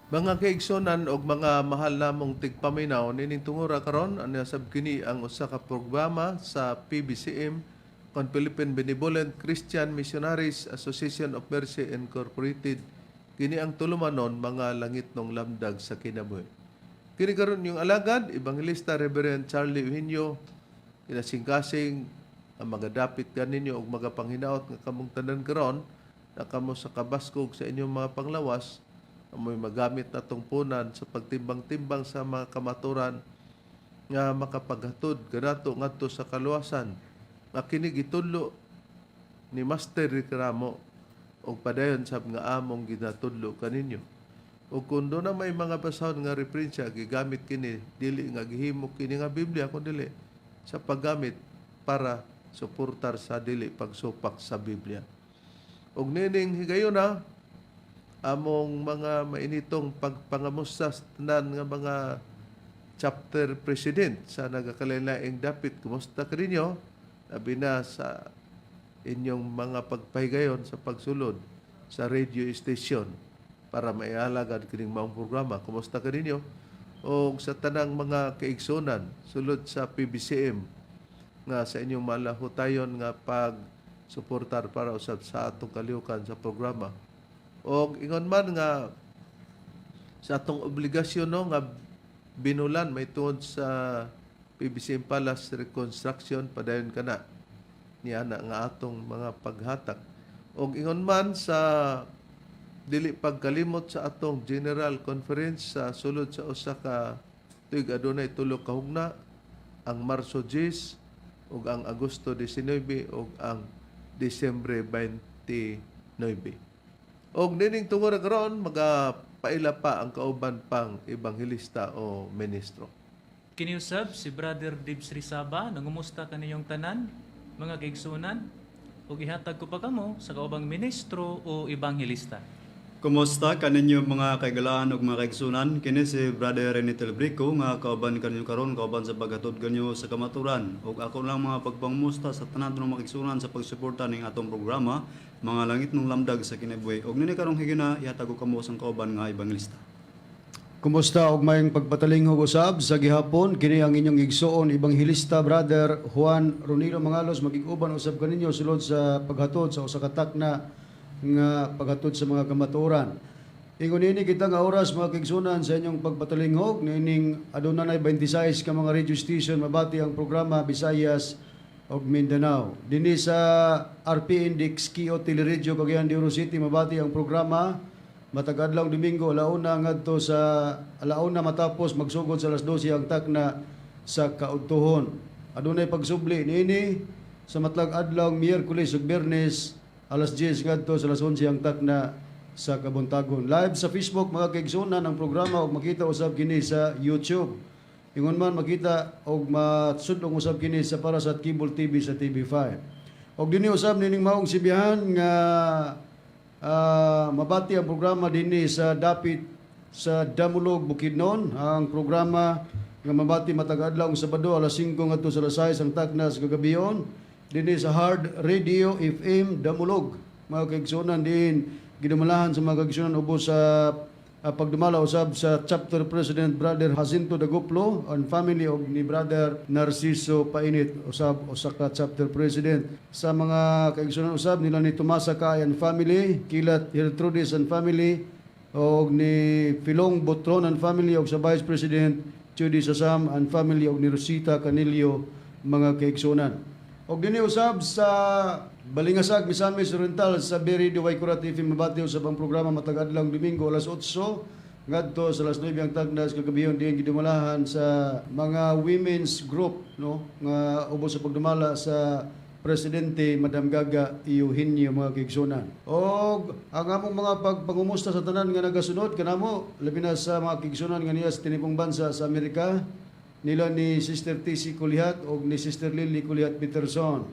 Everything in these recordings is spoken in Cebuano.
Mga kaigsunan og mga mahal namong tigpaminaw, nining tungura karon ania sab kini ang usa ka programa sa PBCM kon Philippine Benevolent Christian Missionaries Association of Mercy Incorporated. Kini ang tulumanon Mga Langitnong Lamdag sa Kinabuhi. Kini karon yung alagad, Evangelista Reverend Charlie Eugenio, kinasingkasing ang magadapit kaninyo og magapanghinaot nga kamong tanan karon na kamo sa kabaskog sa inyong mga panglawas, amoy magamit na tungpunan sa pagtimbang-timbang sa mga kamaturan nga makapaghatod kanato ngadto sa kaluwasan nga kini gitudlo ni Master Ricaramo og padayon sab nga among ginatudlo kaninyo. Ug kun doon na may mga basahon nga referensya, gigamit kini dili nga gihimo kini nga Biblia, kun dili sa paggamit para suportar sa dili pagsupak sa Biblia. Ug nining higayuna, among mga mainitong pagpangamusta sa tanan nga mga chapter president sa nagakalain-laing dapit. Kumusta kaninyo? Labi na sa inyong mga pagpahigayon sa pagsulod sa radio station para maialagad kining maong programa. Kumusta kaninyo? O sa tanang mga kaigsunan sulod sa PBCM nga sa inyong malahutayon nga pag suportar para usab sa atong kalihukan sa programa. O ingon man nga sa atong obligasyon, no, nga binulan may tuod sa PBCM Palace reconstruction, padayon kana niya na nga atong mga paghatag. Og ingon man sa dili pagkalimot sa atong General Conference sa sulod sa usa ka tuig, adunay tulo ka hugna, ang Marso 10 ug ang Agosto 19 ug ang Disyembre 29. Og nining tungod karon, magapaila pa ang kauban pang ebanghelista o ministro. Kiniusab si Brother Dibs Rizaba, nangumusta kaniyong tanan, mga kaigsunan, ug ihatag ko pa kamo sa kaubang ministro o ebanghelista. Kumusta kaninyo, mga kaigalaan ug mga kaigsunan? Kini si Brother Rene Telbrico nga kauban kanyo karon, kauban sa paghatod kanyo sa kamaturan. Ug ako lang mga pagpangmusta sa tanan ng mga kaigsunan sa pagsuporta ning atong programa Mga Langitnong Lamdag sa Kinabuhi. Ug nini karong higina, ihatag ko kamo sa kauban nga ebanghelista. Kumusta og mayong pagpatalinghog usab sa gihapon. Kini ang inyong igsoon, Ebanghelista Brother Juan Ronilo Mangalos, magig-uban usab kaninyo sulod sa paghatod sa usa ka takna nga paghatod sa mga kamatuoran. Ingon nini kita nga oras, mga kaigsunan, sa inyong pagpatalinghog nining aduna nay 26 ka mga radio station mabati ang programa, Visayas ug Mindanao. Dinhi sa RP Index KO Teleradyo, Cagayan de Oro City, mabati ang programa matag adlaw Domingo, alauna ngadto sa alauna matapos magsugod sa alas 12 ang takna sa kaudtuhon. Adunay pagsubli niini sa matag adlaw Miyerkules ug Biyernes, alas 10 ngadto sa alas 11 ang takna sa kabuntagon. Live sa Facebook, mga kaigsunan, ang programa ug makita usab kini sa YouTube. Ingon man makita og matsudlong usab kini sa para sa Cable TV sa TV5. Og dinhi usab nining maong sibihan nga mabati ang programa dinhi sa dapit sa Damulog, Bukidnon. Ang programa nga mabati matag adlaw Sabado, alas 5 ngadto sa alas 6 ang takna sa kagabion dinhi sa Hard Radio FM Damulog. Mga kaigsuonan, din gidumalahan sa mga kaigsuonan ubos sa pagdumala usab sa chapter president Brother Jacinto Daguplo and family og ni Brother Narciso Painit usab, usa ka chapter president. Sa mga kaigsuonan usab nila ni Tomasa Kaay and family, Kilat Gertrudis and family, og ni Filong Botron and family, og sa vice president Judy Sasam and family, og ni Rosita Canilio, mga kaigsuonan. Og dinhi usab sa Balingasag, Misamis Oriental, sa Berry Duway Kurat TV, mabati usab ang programa matag adlaw Domingo, alas 8 ngadto sa alas 9 ang tagna sa kagabion, diin gidumalahan sa mga women's group, no, nga ubos sa pagdumala sa Presidente Madam Gaga Eugenio, mga kaigsunan. Og ang among mga pagpangumusta sa tanan nga nagasunod kanamo, labi na sa mga kaigsunan nga niya sa tinibong bansa sa Amerika, nila ni Sister TC Kulihat og ni Sister Lily Kulihat Peterson,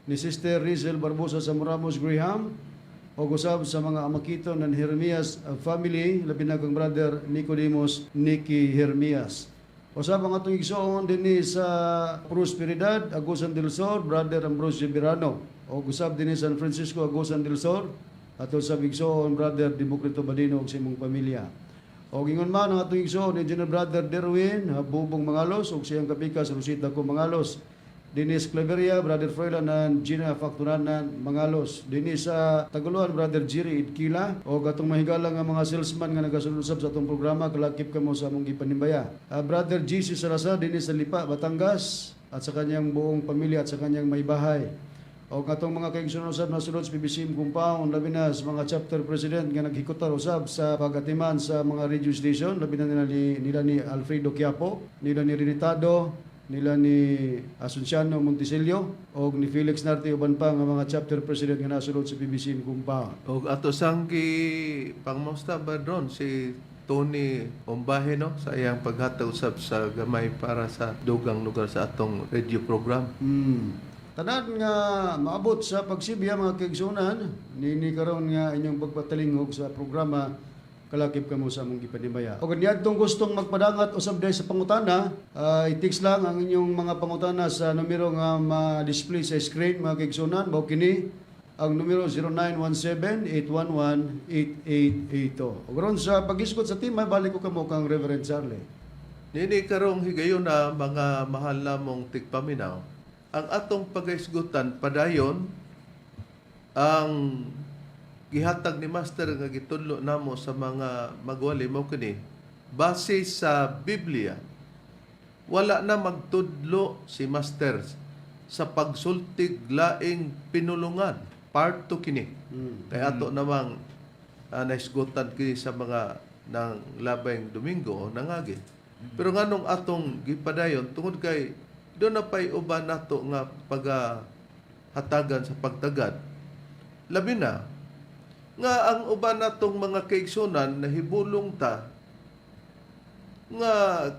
ni Sister Rizel Barbosa sa Moramos Graham, og usab sa mga Amakito ng Jeremias family, labi na kang Brother Nicodemus Nicky Jeremias. Usab ang atong igsoon dinhi sa Prosperidad, Agusan del Sur, Brother Ambrosio Birano. Og usab dinhi San Francisco, Agusan del Sur, ato sa igsoon Brother Democrito Badino ug sa imong pamilya. O ingon man ang atong igsoon, Engineer Brother Derwin Bubong Mangalos ug siyang kapikas Rosita ko Mangalos. Dinis Claveria, Brother Froilan and Gina Facturanan Mangalos. Dinis sa Taguluan, Brother Jiri Idkila. O atong mahigala nga mga salesman nga nagasulod usab sa atong programa, kalakip kamo sa among gipanimbaya. Brother GC Salazar, dinis sa Lipa, Batangas, at sa kanyang buong pamilya at sa kanyang may bahay. O katong mga kaigsunan usab nasulod sa PBCM compound, labi na sa mga chapter president nga naghikutar usab sa pagatiman sa mga radio station, labi na nila ni Alfredo Quiapo, nila ni Renitado, nila ni Asunciano Monticelio og ni Felix Narte, uban pa nga mga chapter president nga nasulod sa PBCM compound. Og ato sang gi pangmusta ba ron si Tony Ombahe, no, sa iyang paghatag usab sa gamay para sa dugang lugar sa atong radio program. Tanan nga maabot sa pagsibya, mga kaigsunan, nini karon nga inyong pagpatalingog sa programa, kalakip kamo sa among gipanimbaya. O niadtong gustong magpadangat usab dahil sa pangutana, i-text lang ang inyong mga pangutana sa numero nga ma-display sa screen, mga kaigsunan, mao kini ang numero 0917-811-8882. O karon sa pag-isgot sa tema, balik ko kamo kang Reverend Charlie. Nini karong higayon na, mga mahal namong tigpaminaw, ang atong pagaisgutan padayon ang gihatag ni Master nga gitudlo namo sa mga magwali mo kini base sa Biblia. Wala na magtudlo si Master sa pagsultig laing pinulungan. Part 2 kini. Kaya ato namang naisgutan kini sa mga ng labing Domingo o nangagi. Pero nganong atong gipadayon tungod kay doon na pa'y uban nato nga pagahatagan sa pagtagad. Labi na nga ang uban natong mga kaigsunan nahibulong ta nga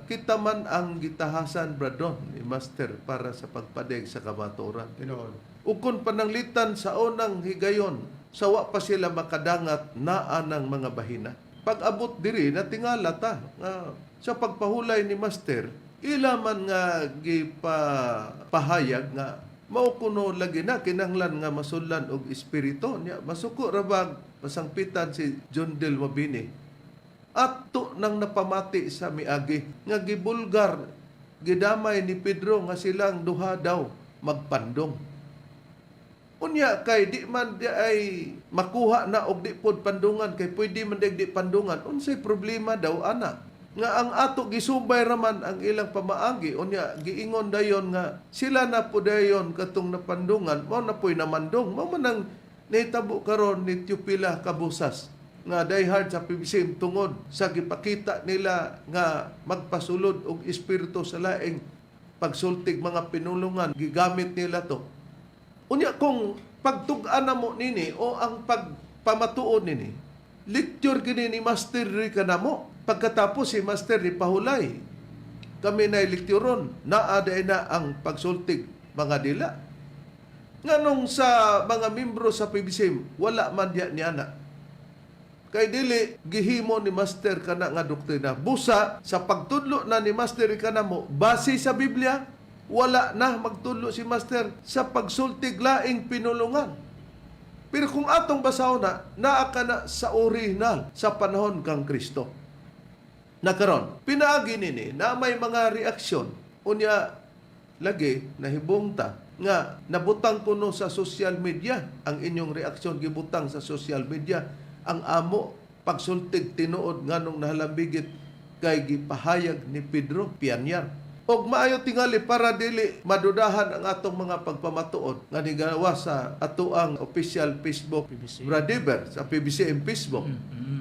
kita man ang gitahasan, Bradon, ni Master para sa pagpadeg sa kamatuoran. Tinuod. Ug kung pananglitan sa unang higayon, sawa pa sila makadangat naa ng mga bahina. Pag-abot diri, natingala ta nga sa pagpahulay ni Master, ila man nga gipahayag nga mao kuno lagi na kinahanglan nga masudlan og espiritu niya. Masuko ra bag masangpitan si John Del Mabini ato nang napamati sa miagi nga gibulgar, gidamay ni Pedro nga silang duha daw magpandong. Unya kay di man di ay makuha na og di pod pandungan, kay pwede man di pandungan, unsay problema daw ana nga ang ato gisubay raman ang ilang pamaagi? Unya giingon dayon nga sila na po dayon katong napandungan mao na po'y namandong. Mao man ang nahitabo karon ni Teopila Cabusas nga diehard sa PBCM tungod sa gipakita nila nga magpasulod og espiritu sa laing pagsultig mga pinulungan, gigamit nila to. Unya kung pagtug-an na mo nini o ang pagpamatuod nini, lecture kini ni Master ri kanamo. Pagkatapos si Master ni pahulay, kami na lekturon, naa day na ang pagsultig mga dila. Nganong sa mga membro sa PBCM, wala man diya ni ana? Kay dili gihimo ni Master kana nga doktrina. Busa sa pagtudlo na ni Master kanamo base sa Biblia, wala na magtudlo si Master sa pagsultig laing pinulungan. Pero kung atong basahon na, naa ka na sa original sa panahon kang Kristo. Nakaron, pinaagi nini na may mga reaksyon. Unya, lagi nahibong ta nga nabutang kuno sa social media ang inyong reaksyon, gibutang sa social media ang amo pagsultig tinuod nganong nahalambigit kay gipahayag ni Pedro Pianyar. Og maayo tingali para dili madudahan ang atong mga pagpamatuod nga nigawa sa atoang official Facebook PBC. Bradiber sa PBCM Facebook.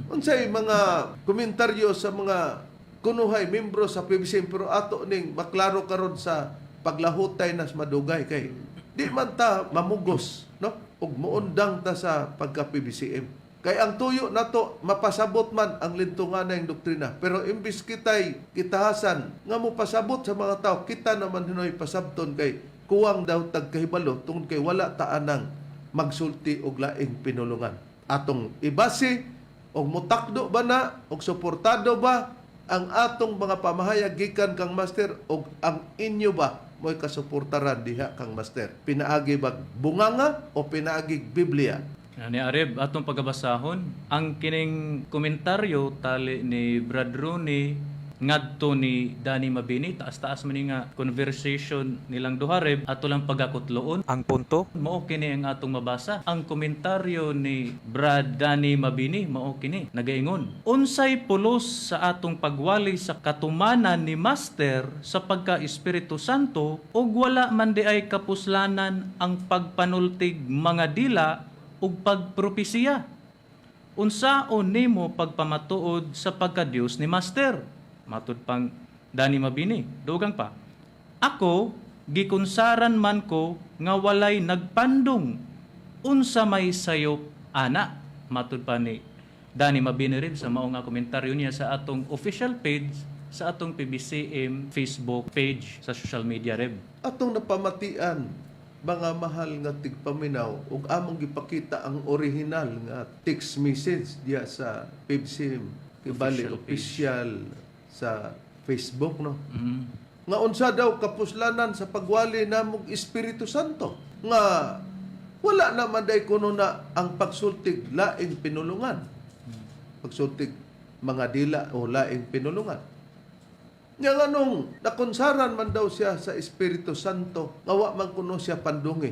Unsay mga komentaryo sa mga kunuhay membro sa PBCM, pero ato ning maklaro karon sa paglahutay nas madugay kay di man ta mamugos, no, ug muundang ta sa pagka PBCM. Kay ang tuyo nato mapasabot man ang lintunganay doktrina, pero imbis kitay kitahasan nga mopasabot sa mga tao, kita naman hinoy pasabton kay kuwang daw tagkahibalo tungod kay wala ta anang magsulti og laing pinulungan. Atong ibase og mutakdo ba na og suportado ba ang atong mga pamahayag gikan kang Master og ang inyo ba mo'y kasuportaran diha kang Master? Pinaagi bag bunganga o pinaagi Biblia? Ni Areb, atong pagabasahon ang kining komentaryo tali ni Brad Rooney ngadto ni Danny Mabini. Taas-taas man ni nga conversation nilang duha, Reb. Ato lang pagakutloon ang punto. Mao kini ang atong mabasa. Ang komentaryo ni Brad Danny Mabini mao kini, nagaingon: "Unsay pulos sa atong pagwali sa katumanan ni Master sa pagka Espiritu Santo ug wala man di ay kapuslanan ang pagpanultig mga dila ug pagpropesiya? Unsaon nimo pagpamatuod sa pagka-Dios ni Master?" Matud pang Danny Mabini. Dugang pa. "Ako, gikunsaran man ko nga walay nagpandong. Unsa may sayop ana?" Matud pa ni Danny Mabini rin sa mao nga komentaryo niya sa atong official page sa atong PBCM Facebook page sa social media, Reb. Atong napamatian, mga mahal nga tigpaminaw, ug among gipakita ang original nga text message diya sa PBCM kibali Official page. Official sa Facebook, no, nga unsa daw kapuslanan sa pagwali namog Espiritu Santo nga wala naman day kuno na ang pagsultig laing pinulungan, pagsultig mga dila o laing pinulungan. Nya nganong nakonsaran man daw siya sa Espiritu Santo nga wa man kuno siya pandungi?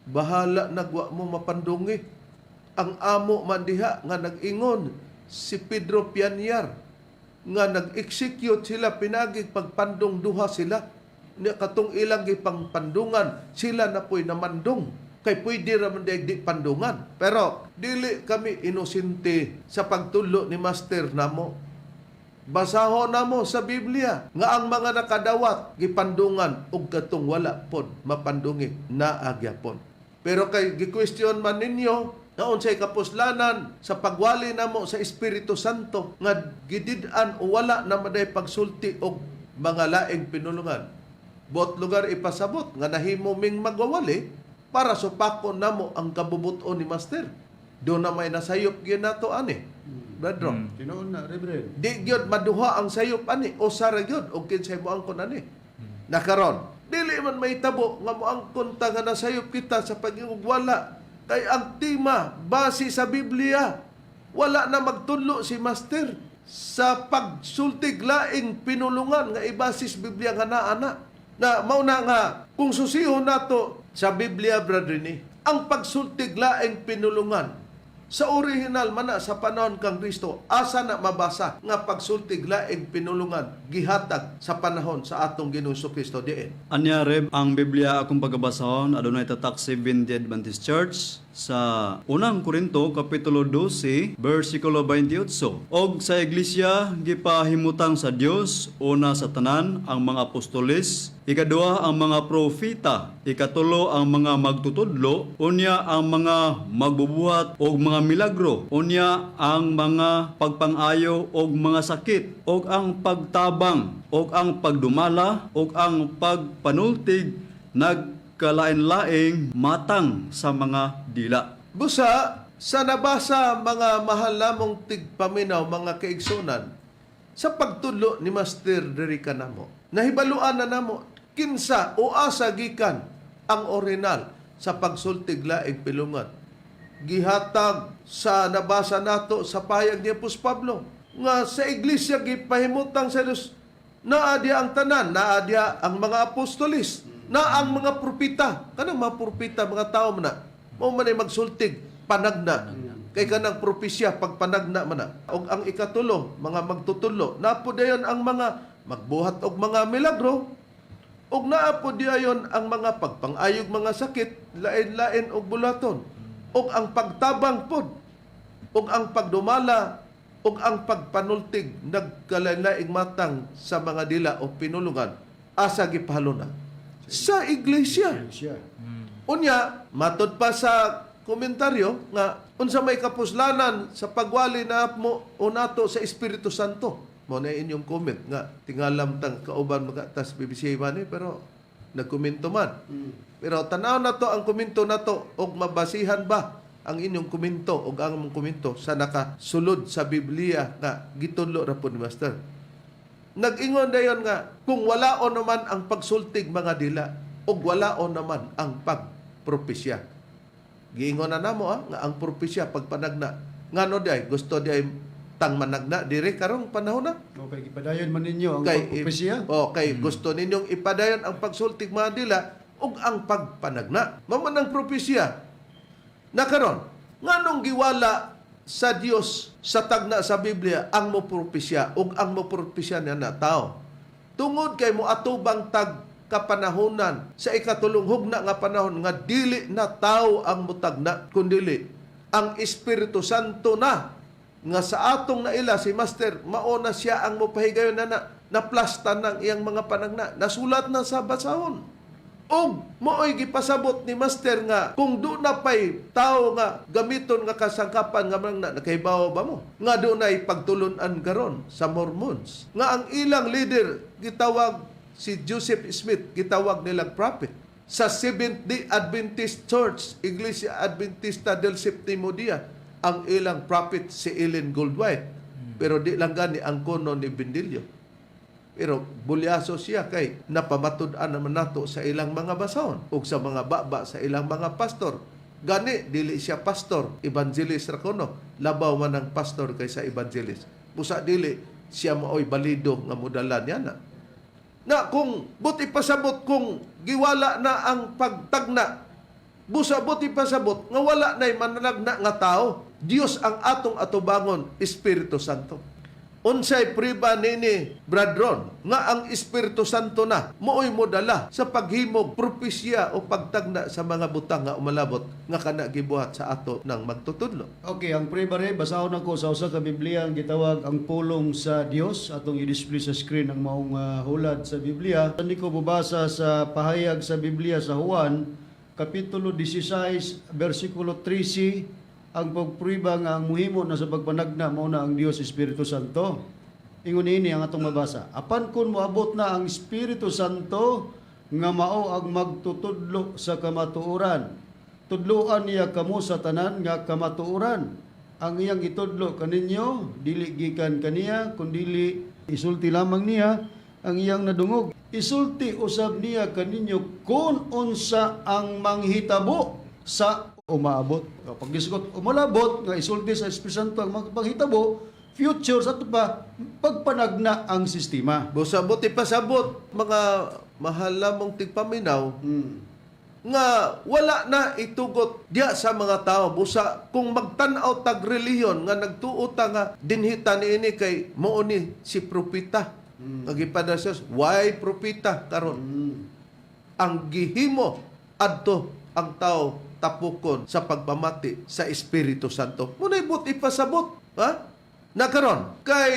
Bahala nagwa mo mapandungi. Ang amo man diha nga nag-ingon si Pedro Pianyar nga nag-execute sila pinagi pagpandong, duha sila. Nya katong ilang gipangpandungan, sila na po'y namandong kay pwede ra man di pandungan. Pero dili kami inosente sa pagtulo ni Master namo. Basahon namo sa Biblia nga ang mga nakadawat gipandungan ug katong wala pod mapandungi naa gyapon. Pero kay gi-question man ninyo nga unsay kapuslanan sa pagwali namo sa Espiritu Santo nga gidid-an o wala na maday pagsulti og mga laing pinulungan. Buot lugar ipasabot nga nahimo ming magwawali para supakon namo ang kabubuton ni Master. Do na may nasayop gyud nato ani, Brad Ro. Tinuod na, Reverend. Di gyud maduha ang sayop ani, usa ra gyud og kinsay moangkon ani. Nakaron, dili man mahitabo nga moangkon ta nga nasayop kita sa pag-ingog wala kay ang tema base sa Biblia, wala na magtunlo si Master sa pagsultig laing pinulungan nga ibasis Biblia nga naa na. Na mao na nga kung susihon nato sa Biblia, Brother, ni ang pagsultig laing pinulungan sa original man na sa panahon kang Kristo, asa na mabasa nga pagsultig laing pinulungan gihatag sa panahon sa atong Ginoong Kristo diin? Anya, Reb, ang Biblia akong pagabasahon adunay tatak Seventh-day Adventist Church sa Unang Korinto kapitulo 12 bersikulo 28. Og sa iglesia gipahimutang sa Dios, una sa tanan ang mga apostoles, ikaduha ang mga propeta, ikatulo ang mga magtutudlo, unya ang mga magbubuhat og mga milagro, unya ang mga pagpangayo og mga sakit, og ang pagtabang, og ang pagdumala, og ang pagpanultig nagkalain-laing matang sa mga dila. Busa, sa nabasa, mga mahal namong tigpaminaw, mga kaigsunan, sa pagtudlo ni Master diri kanamo, nahibaluan na namo kinsa o asa gikan ang original sa pagsultig laing pilungan. Gihatag sa nabasa nato sa pahayag ni Apostol Pablo nga sa iglesia gipahimutang sa Dios, naa diya ang tanan, naa diya ang mga apostolis, na ang mga propeta. Kanang mga propeta, mga tao man na. Mao man ay magsultig panagna. Kay kanang propesya pagpanagna man na. Og ang ikatulo, mga magtutudlo, naa po dayon ang mga magbuhat og mga milagro, ug naa po dayon ang mga pagpangayog mga sakit, lain-lain og bulaton, ug ang pagtabang pod, ug ang pagdumala, ug ang pagpanultig nagkalain-laing matang sa mga dila o pinulungan. Asa gipahaluna? Sa iglesia. Siya. Unya, matod pa sa komentaryo nga unsa may kapuslanan sa pagwali na mo o nato sa Espiritu Santo. Mo na inyong comment nga tingalam tang kauban mga tas BBC man eh, pero nagkomento man. Pero tanaw na to ang komento nato og mabasihan ba ang inyong komento og ang among komento sa nakasulod sa Biblia nga gitudlo ra po ni Master. Nag-ingon dayon nga kung wala o naman ang pagsultig mga dila ug wala o naman ang pagpropesya. Giingon na namo nga ang propesya pagpanagna. Ngano diay gusto diay tang managna diri karong panahon na? Okay, gipadayon man ninyo ang Kay pagpropesya. Oh, kay gusto ninyong ipadayon ang pagsultig mga dila ug ang pagpanagna. Mao man ang propesya. Na karon, nganong giwala sa Dios sa tagna sa Biblia ang mopropesya ug ang mopropesya niya na tao? Tungod kay moatubang tag kapanahonan sa ikatulong hugna nga panahon nga dili na tao ang mutagna, kundili ang Espiritu Santo na nga sa atong naila si Master, mao na siya ang mopahigayon na na naplasta ng iyang mga panagna, nasulat na sa basahon. Og mao'y gipasabot ni Master nga kung do na pay tao nga gamiton nga kasangkapan nga managna, nakahibaw ba mo nga do na'y pagtulun-an karon sa Mormons nga ang ilang leader gitawag si Joseph Smith, gitawag nilang prophet sa Seventh-day Adventist Church, Iglesia Adventista del Septimo Dia, ang ilang prophet si Ellen Goldwhite? Pero di lang gani ang kono ni Bendilio. Pero bulyaso siya kay napamatud-an naman nato sa ilang mga basahon ug sa mga baba sa ilang mga pastor. Gani dili siya pastor, evangelist ra kuno. Labaw man ang pastor kaysa evangelist. Busa dili siya maoy balido nga modala niya na. Na kung buti pasabot kung giwala na ang pagtagna, busa buti pasabot nga wala na'y mananagna nga tao. Dios ang atong atubangon, Espiritu Santo. Unsay priba nini, Brad Ron, nga ang Espiritu Santo na mooy modala sa paghimog propesya o pagtagna sa mga butang nga umalabot nga kana gibuhat sa ato ng magtutudlo? Okay, ang prebare, basahon ako sa usa ka Biblia ang gitawag ang Pulong sa Dios. Atong i-display sa screen ang maong hulad sa Biblia. Hindi ko bubasa sa pahayag sa Biblia sa Juan, Kapitulo 16, versikulo 13, ang pagpriba nga ang muhimo na sa pagpanagna mao na ang Dios Espiritu Santo. Ingon ini ang atong mabasa. Apan kun moabot na ang Espiritu Santo nga mao ang magtutudlo sa kamatuoran, tudloan niya kamo sa tanan nga kamatuoran. Ang iyang itudlo kaninyo dili gikan kaniya, kundili isulti lamang niya ang iyang nadungog. Isulti usab niya kaninyo kung unsa ang manghitabo sa umaabot. Pag gisugot umalabot nga isulti sa Espiritu Santo ang mga panghitabo, future sa ato pa pagpanagna ang sistema. Busa buti pasabot, mga mahal lamang tigpaminaw, nga wala na itugot diya sa mga tao. Busa kung magtan-aw tag relihiyon nga nagtuo ta nga dinhita niini kay mao ni si propeta nga gipada sa Diyos. Why propeta karon? Ang gihimo adto ang tao tapukon sa pagpamati sa Espiritu Santo. Muna'y but ipasabot, ha? Na karon kay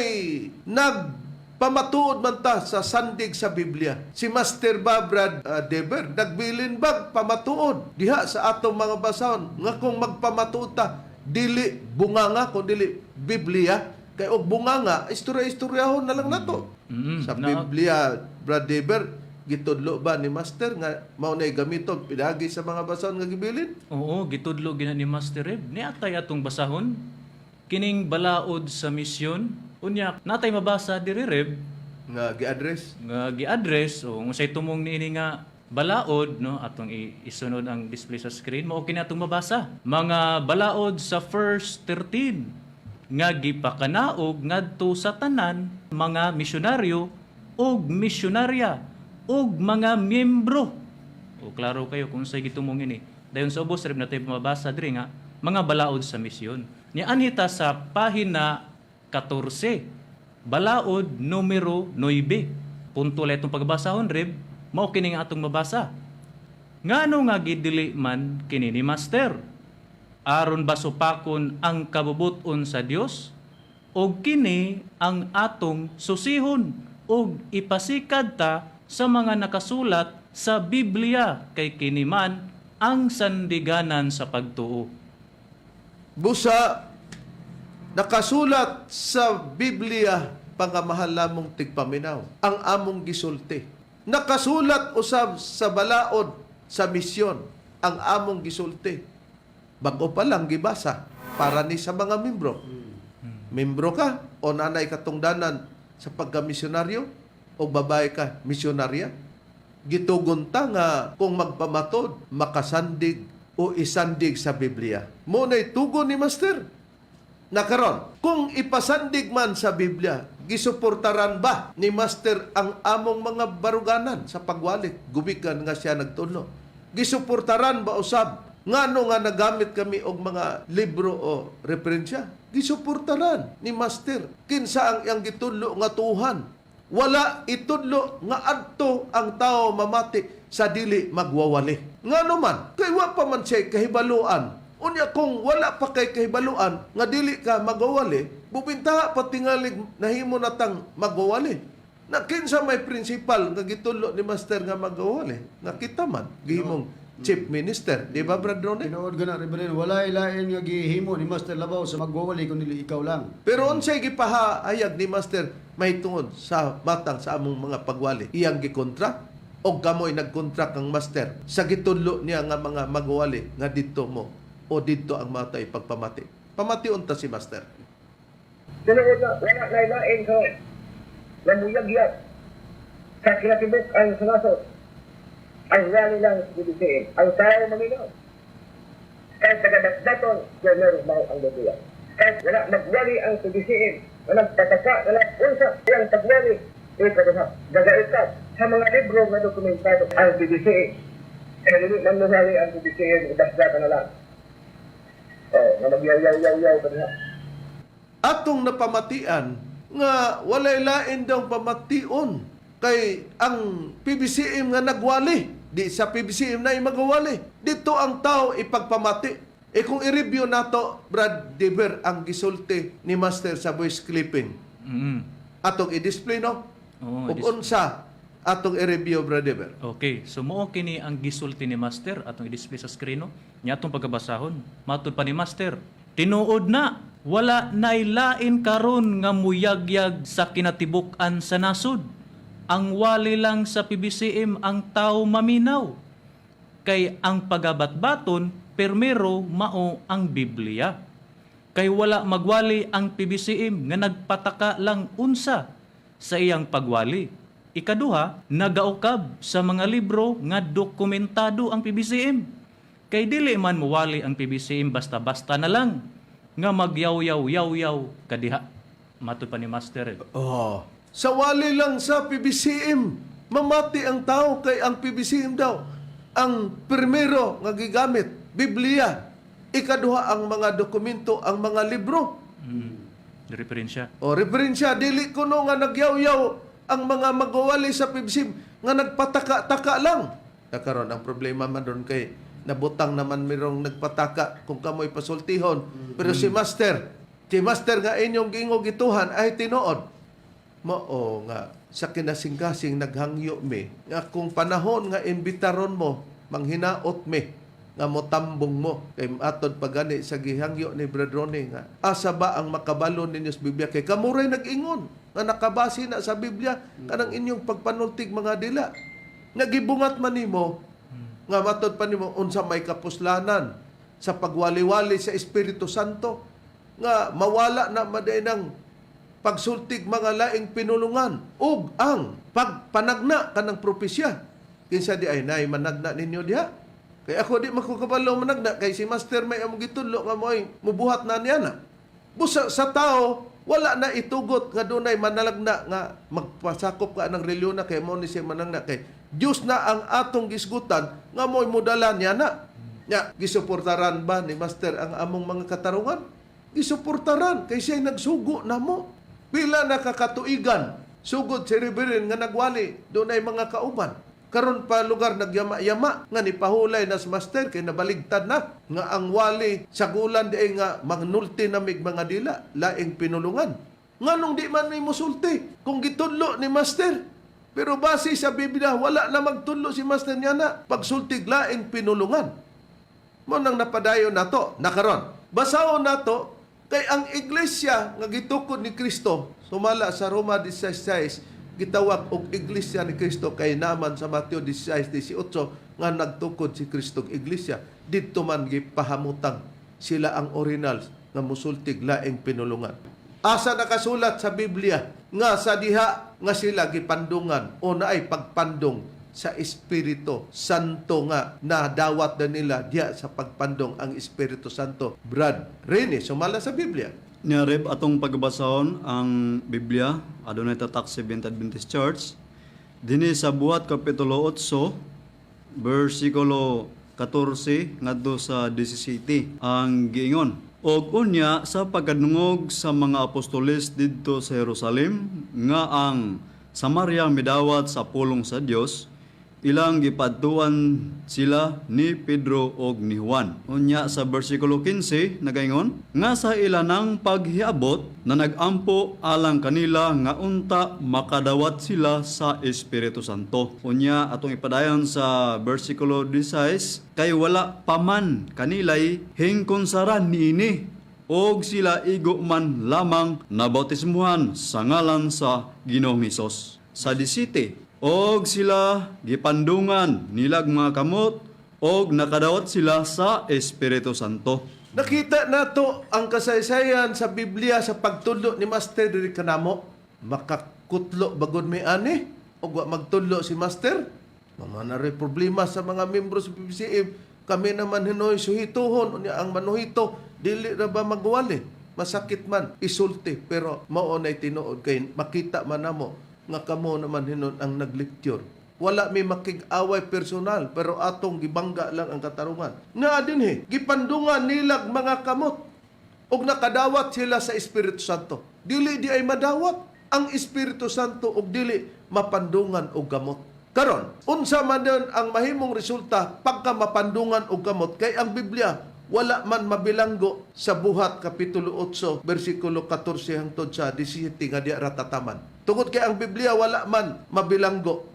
nagpamatuod man ta sa sandig sa Biblia. Si Master Babrad Deber nagbilin bag pamatuod diha sa atong mga basahon nga kung magpamatuod ta dili bunganga kun dili Biblia, kay og bunganga istorya-istoryahon na lang nato. Sa Biblia, Brad Deber, gitudlo ba ni Master nga mao nay gamiton pidagi sa mga basahon nga gibilin? Oo, gitudlo gina ni Master Reb. Niatay atong basahon kining balaod sa misyon. Unya, natay mabasa diri, Reb, nga gi-address nga gi-address o kung say tumong niini nga balaod, no, atong isunod ang display sa screen. Mao kini atong mabasa, mga balaod sa first 13 nga gipakanaog ngadto sa tanan mga misyonaryo ug misyonarya ug mga miyembro. O klaro kayo kung say gitumong ini. Dayon sa ubos, reb, natay mabasa diri nga mga balaod sa misyon. Ni anhita sa pahina 14, balaod numero 9. Punto lang itong pagbasahon, Reb, mao kini nga atong mabasa. Ngano nga gidili man kini ni Master? Aron ba supakon ang kabubuton sa Dios? O kini ang atong susihon og ipasikad ta sa mga nakasulat sa Biblia kay kini man ang sandiganan sa pagtuo. Busa nakasulat sa Biblia, pangamahal lamong tigpaminaw, ang among gisulti. Nakasulat usab sa balaod sa misyon ang among gisulti. Bago pa lang gibasa para ni sa mga membro. Membro ka o nanay katungdanan sa pagkamisyonaryo o babae ka misyonarya, gitugon ta nga kung magpamatod makasandig. o isandig sa Biblia. Mao na'y tugon ni Master. Na karon, kung ipasandig man sa Biblia, gisuportaran ba ni Master ang among mga baruganan sa pagwali? Gumikan nga siya nagtudlo. Gisuportaran ba usab ngano nga nagamit kami og mga libro o referensya? Gisuportaran ni Master. Kinsa ang iyang gitudlo nga tuhan? Wala itudlo nga adto ang tao mamati sa dili magwawali. Ngano man, kay wa pa man siya kahibaluan. Unya kung wala pa kay kahibaluan nga dili ka magwawali, bubintaha pa tingalig nahimo natang magwawali. Na kinsa may principal nga gitudlo ni Master nga magwawali? Nga kita man gihimong chief minister, di ba, Brad Ronnie? Tinuod gana, Reverend, wala ilain nga gihimo ni Master labaw sa magwawali kun dili ikaw lang. Pero unsay gipahayag ni Master mahitungod sa matang sa among mga pagwali? Iyang gikontra o kamoy nagkontra kang Master sa gitudlo niya nga mga magwali nga didto mo o didto ang mata ipagpamati. Pamati unta si Master. Tinuod na, wala na ilain karon. Namuyagyag sa kinatibuk ang sa nasod. Ang wali lang sa PBCM. Ang tao maminaw. Kahit tagadatdaton, meron mao ang Biblia. Kahit wala magwali ang PBCM, wala nagpataka, wala unsa iyang pagwali, ikaduha, gagaikap sa mga libro nga dokumentado ang PBCM. Kaya dili man muhali ang PBCM, ibasda ka na lang. Oh, nga magyaw-yaw-yaw-yaw ka diha. Atong napamatian nga walay lain daw pamation kay ang PBCM nga nagwali, di sa PBCM na magwali dito ang tao ipagpamati. E kung i-review nato, Brad Dever, ang gisulti ni Master sa voice clipping atong i-display, no? Oo, Ug unsa atong i-review, Brad Dever? Okay, so mao kini ang gisulti ni Master atong i-display sa screen, no. Nya atong pagkabasahon. Matud pa ni Master, tinuod na wala nay lain karon nga muyagyag sa kinatibuk-an sa nasod. Ang wali lang sa PBCM ang tao maminaw. Kay ang pagabatbaton permero mao ang Biblia. Kay wala magwali ang PBCM nga nagpataka lang unsa sa iyang pagwali. Ikaduha, nagaukab sa mga libro nga dokumentado ang PBCM. Kay dili man muwali ang PBCM basta-basta na lang nga magyaw-yaw-yaw-yaw kadiha. Matud pa ni Master, eh. Oh. Sa wali lang sa PBCM, mamati ang tao kay ang PBCM daw ang primero nga gigamit, Biblia. Ikaduha ang mga dokumento, ang mga libro. Referensya. O referensya, dili kuno nga nagyaw-yaw ang mga magwawali sa PBCM nga nagpataka-taka lang. Nakaron ang problema man ron kay nabutang naman mirong nagpataka kung kamoy pasultihon. Pero si Master nga inyong giingog gituhan ay tinuod. Mao nga sa kinasing-kasing naghangyo mi nga kung panahon nga imbitaron mo, manghinaot mi nga motambong mo kay atod pagani sa gihangyo ni Brad Ronnie nga asa ba ang makabalo ninyo sa Biblia, kay kamuray nag-ingon nga nakabase na sa Biblia kanang inyong pagpanultig mga dila. Nagibungat man nimo nga matod pa nimo unsa may kapuslanan sa pagwali-wali sa Espiritu Santo nga mawala na maday ng pagsultig mga laing pinulungan ug ang pagpanagna kanang propesya. Kinsa di ay nay managna ninyo diha? Kay ako di makukabalo managna kay si Master may among gitudlo nga mo'y mubuhat na niya na. Busa sa tao wala na itugot nga dunay manalagna nga magpasakop ka ng reliyon na kay mo ni siya managna, kay Dios na ang atong gisgutan nga mo'y mudala niya na. Nya, gisuportaran ba ni Master ang among mga katarungan? Gisuportaran kay siya nagsugo namo. Pila na kakatuigan sugod si Reverend nga nagwali dunay mga kauban. Karon pa lugar nagyama-yama nga ni pahulay na sa Master kay nabaligtad na nga ang wali sagulan di ay nga magnulti na mig mga dila laing pinulungan. Nganong di man may musulti kung gitudlo ni Master? Pero base sa Biblia, wala na magtudlo si Master niya na pagsultig laing pinulungan. Mao nang napadayon nato nakaron. Basahon nato kay ang iglesia nga gitukod ni Kristo sumala sa Roma 16:6, gitawag og iglesia ni Kristo kay naman sa Mateo 16:18 nga nagtukod si Kristo og iglesia, didto man gipahamutang sila ang original nga musultig laing pinulungan. Asa nakasulat sa Biblia nga sa diha nga sila gipandungan o naay pagpandong? Sa Espiritu Santo nga nadawat na nila diya sa pagpandong ang Espiritu Santo. Brad Rene, sumala sa Biblia. Nya Reb, atong pagbasahon ang Biblia, adunay tatak Seventh Adventist Church. Dinhi sa Buhat Kapitulo 8, bersikulo 14 ngadto sa 17 ang giingon. Og unya sa pagkadungog sa mga apostoles didto sa Jerusalem nga ang Samaria midawat sa pulong sa Dios, ilang gipadtuan sila ni Pedro og ni Juan. Unya sa bersikulo 15 nagaingon nga sa ilanang paghiabot na nagampo alang kanila nga unta makadawat sila sa Espiritu Santo. Unya atong ipadayon sa bersikulo 16, kay wala pa man kanilay hingkonsaran niini og sila igo man lamang nabautismuhan sa ngalan sa Ginoong Hesus. Sa 17, og sila gipandungan nilag mga kamot og nakadawat sila sa Espiritu Santo. Nakita nato ang kasaysayan sa Biblia sa pagtudlo ni Master diri kanamo. Makakutlo bagod mi ani og wa magtudlo si Master. Mama na rin problema sa mga membro sa PBCM. Kami naman hinoy suhituhon unya ang manuhito dili ra ba magwali. Masakit man isulti, pero mao nay tinuod kay makita man namo nga kamo naman hinon ang naglecture. Wala mi makig-away personal, pero atong gibangga lang ang katarungan. Nga dinhi, gipandungan nilag mga kamot ug nakadawat sila sa Espiritu Santo. Dili di ay madawat ang Espiritu Santo ug dili mapandungan og gamot. Karon, unsa man din ang mahimong resulta pagka mapandungan og gamot, kay ang Biblia wala man mabilanggo sa Buhat Kapitulo 8 bersikulo 14 hangtod sa 17 nga di ra tataman. Tungod kay ang Biblia wala man mabilanggo,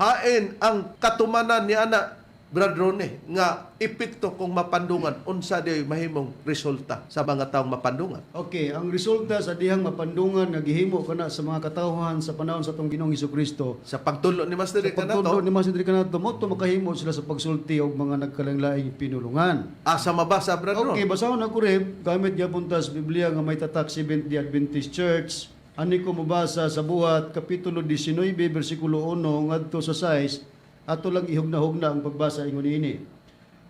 hain ang katumanan ni ana, Brad Rone, nga epekto kung mapandungan, unsa di mahimong resulta sa mga taong mapandungan? Okay, ang resulta sa dihang mapandungan nga gihimo kana sa mga katawhan sa panahon sa atong Ginoong Kristo Sa pagtulo ni Master sa kanato. Pagtudlo ni Master kanato, mo to makahimo sila sa pagsulti og mga nagkalaing-laing pinulungan. Asa mabasa, Brad Ron? Okay, basahon ako, Reb, gamit gyapon ta sa Biblia nga may tatak Seventh Day Adventist Church. Ani ko mobasa sa Buhat Kapitulo 19 bersikulo 1 ngadto sa 6, ato lang ihugna-hugna ang pagbasa ingon niini.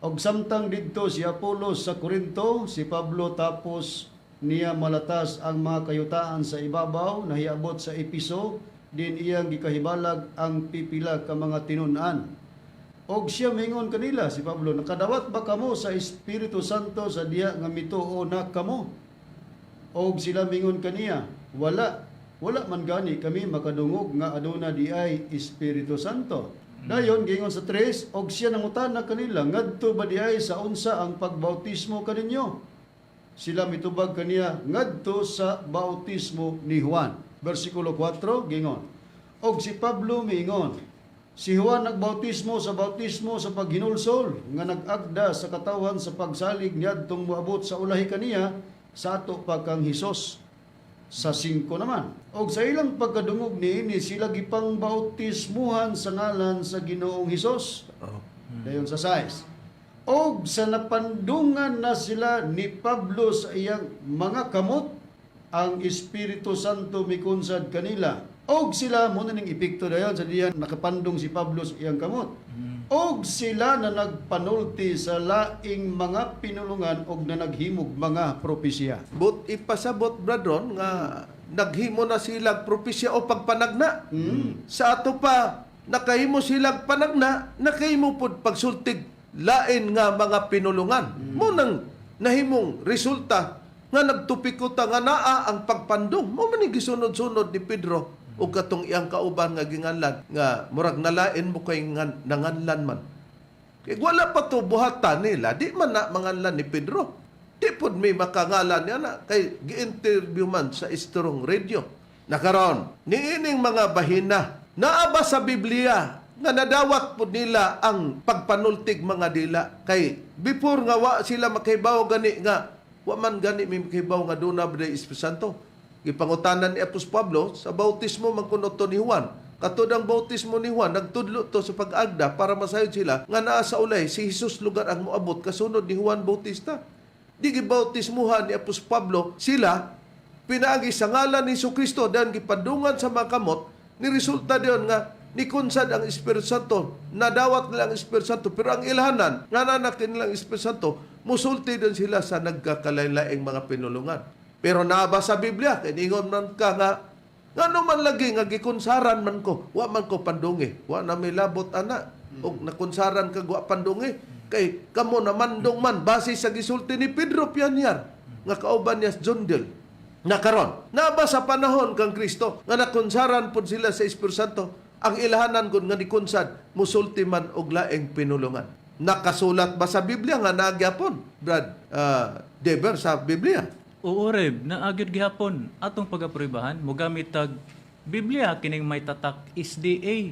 Og samtang didto si Apolos sa Corinto, si Pablo tapos niya malatas ang mga kayutaan sa ibabaw, nahiabot sa Episo, din iyang gikahibalag ang pipila ka mga tinun-an. Og siya mingon kanila, si Pablo, "Nakadawat ba kamo sa Espiritu Santo sa diya nga mituo na kamo?" Og sila mingon kaniya, "Wala. Wala man gani kami makadungog nga aduna di ay Espiritu Santo." Dayon gingon sa tres, og siya nangutana kanila, "Ngadto ba di ay sa unsa ang pagbautismo kaninyo?" Sila mitubag kaniya, "Ngadto sa bautismo ni Juan." Versikulo 4, gingon. Og si Pablo miingon, "Si Juan nagbautismo sa bautismo sa paghinulsol nga nag-agda sa katawhan sa pagsalig niadtong moabot sa ulahi kaniya, sa ato pa kang Hesus." Sa 5 naman. Og sa ilang pagkadungog niini, sila gipang bautismuhan sa ngalan sa Ginoong Hesus. Oh. Dayon sa 6. Og sa napandungan na sila ni Pablo sa iyang mga kamot, ang Espiritu Santo mikunsad kanila. Og sila, mo na ning epekto dayon sa diyan nakapandong si Pablo sa iyang kamot. Og sila na nagpanulti sa laing mga pinulungan og na naghimog mga propesya. But ipasabot, Brad Ron, nga naghimo na silang propesya o pagpanagna. Sa ato pa nakahimo silang panagna, nakahimo pod pagsultig lain nga mga pinulungan. Mo nang nahimong resulta nga nagtupikota nga naa ang pagpandong. Mo man ni gisunod-sunod ni Pedro ug katong iyang kauban nga ginganlan nga murag nalain mo kay nanganlan man. Kay wala pa to buhatan nila, di man na manganlan ni Pedro. Di pod may makangalan niya na kay gi-interview man sa Strong Radio. Nakaron, niining mga bahina, naa ba sa Biblia nga nadawat pod nila ang pagpanultig mga dila? Kay before nga wa sila makahibaw gani nga wa man gani may makahibaw nga duna ba Espiritu Santo. Gipangutanan ni Apostol Pablo sa bautismo man kuno to ni Juan. Katod ang bautismo ni Juan, nagtudlo to sa pag-agda para masayod sila nga naa sa ulay si Jesus lugar ang moabot kasunod ni Juan Bautista. Di gibautismuhan ni Apostol Pablo sila pinaagi sa ngalan ni Kristo, dan gipadungan sa mga kamot, ni resulta diyon nga Nikunsad ang Espiritu Santo, nadawat nila ang Espiritu Santo, pero ang ilhanan, nga nanak nilang Espiritu Santo, musulti din sila sa nagkakalain-laing mga pinulungan. Pero naa sa Biblia, kay ningon man ka nga, ngano man lagi nga gikunsaran man ko, wa man ko pandungi, wa na may labot ana, og nakunsaran ka wa pandungi, kay kamo na mandong man, base sa gisulti ni Pedro Pianyar, nga kauban niya sa John Del. Na karon, naa ba sa panahon kang Kristo nga nakunsaran pud sila sa Espiritu Santo, ang ilhanan gud nga nikunsad musulti man og laing pinulungan. Nakasulat ba sa Biblia nga naa gyapon, Brad Deber, sa Biblia? Oo, Reb, naa gyud gihapon atong pagapruebahan mogamit tag Biblia kining may tatak SDA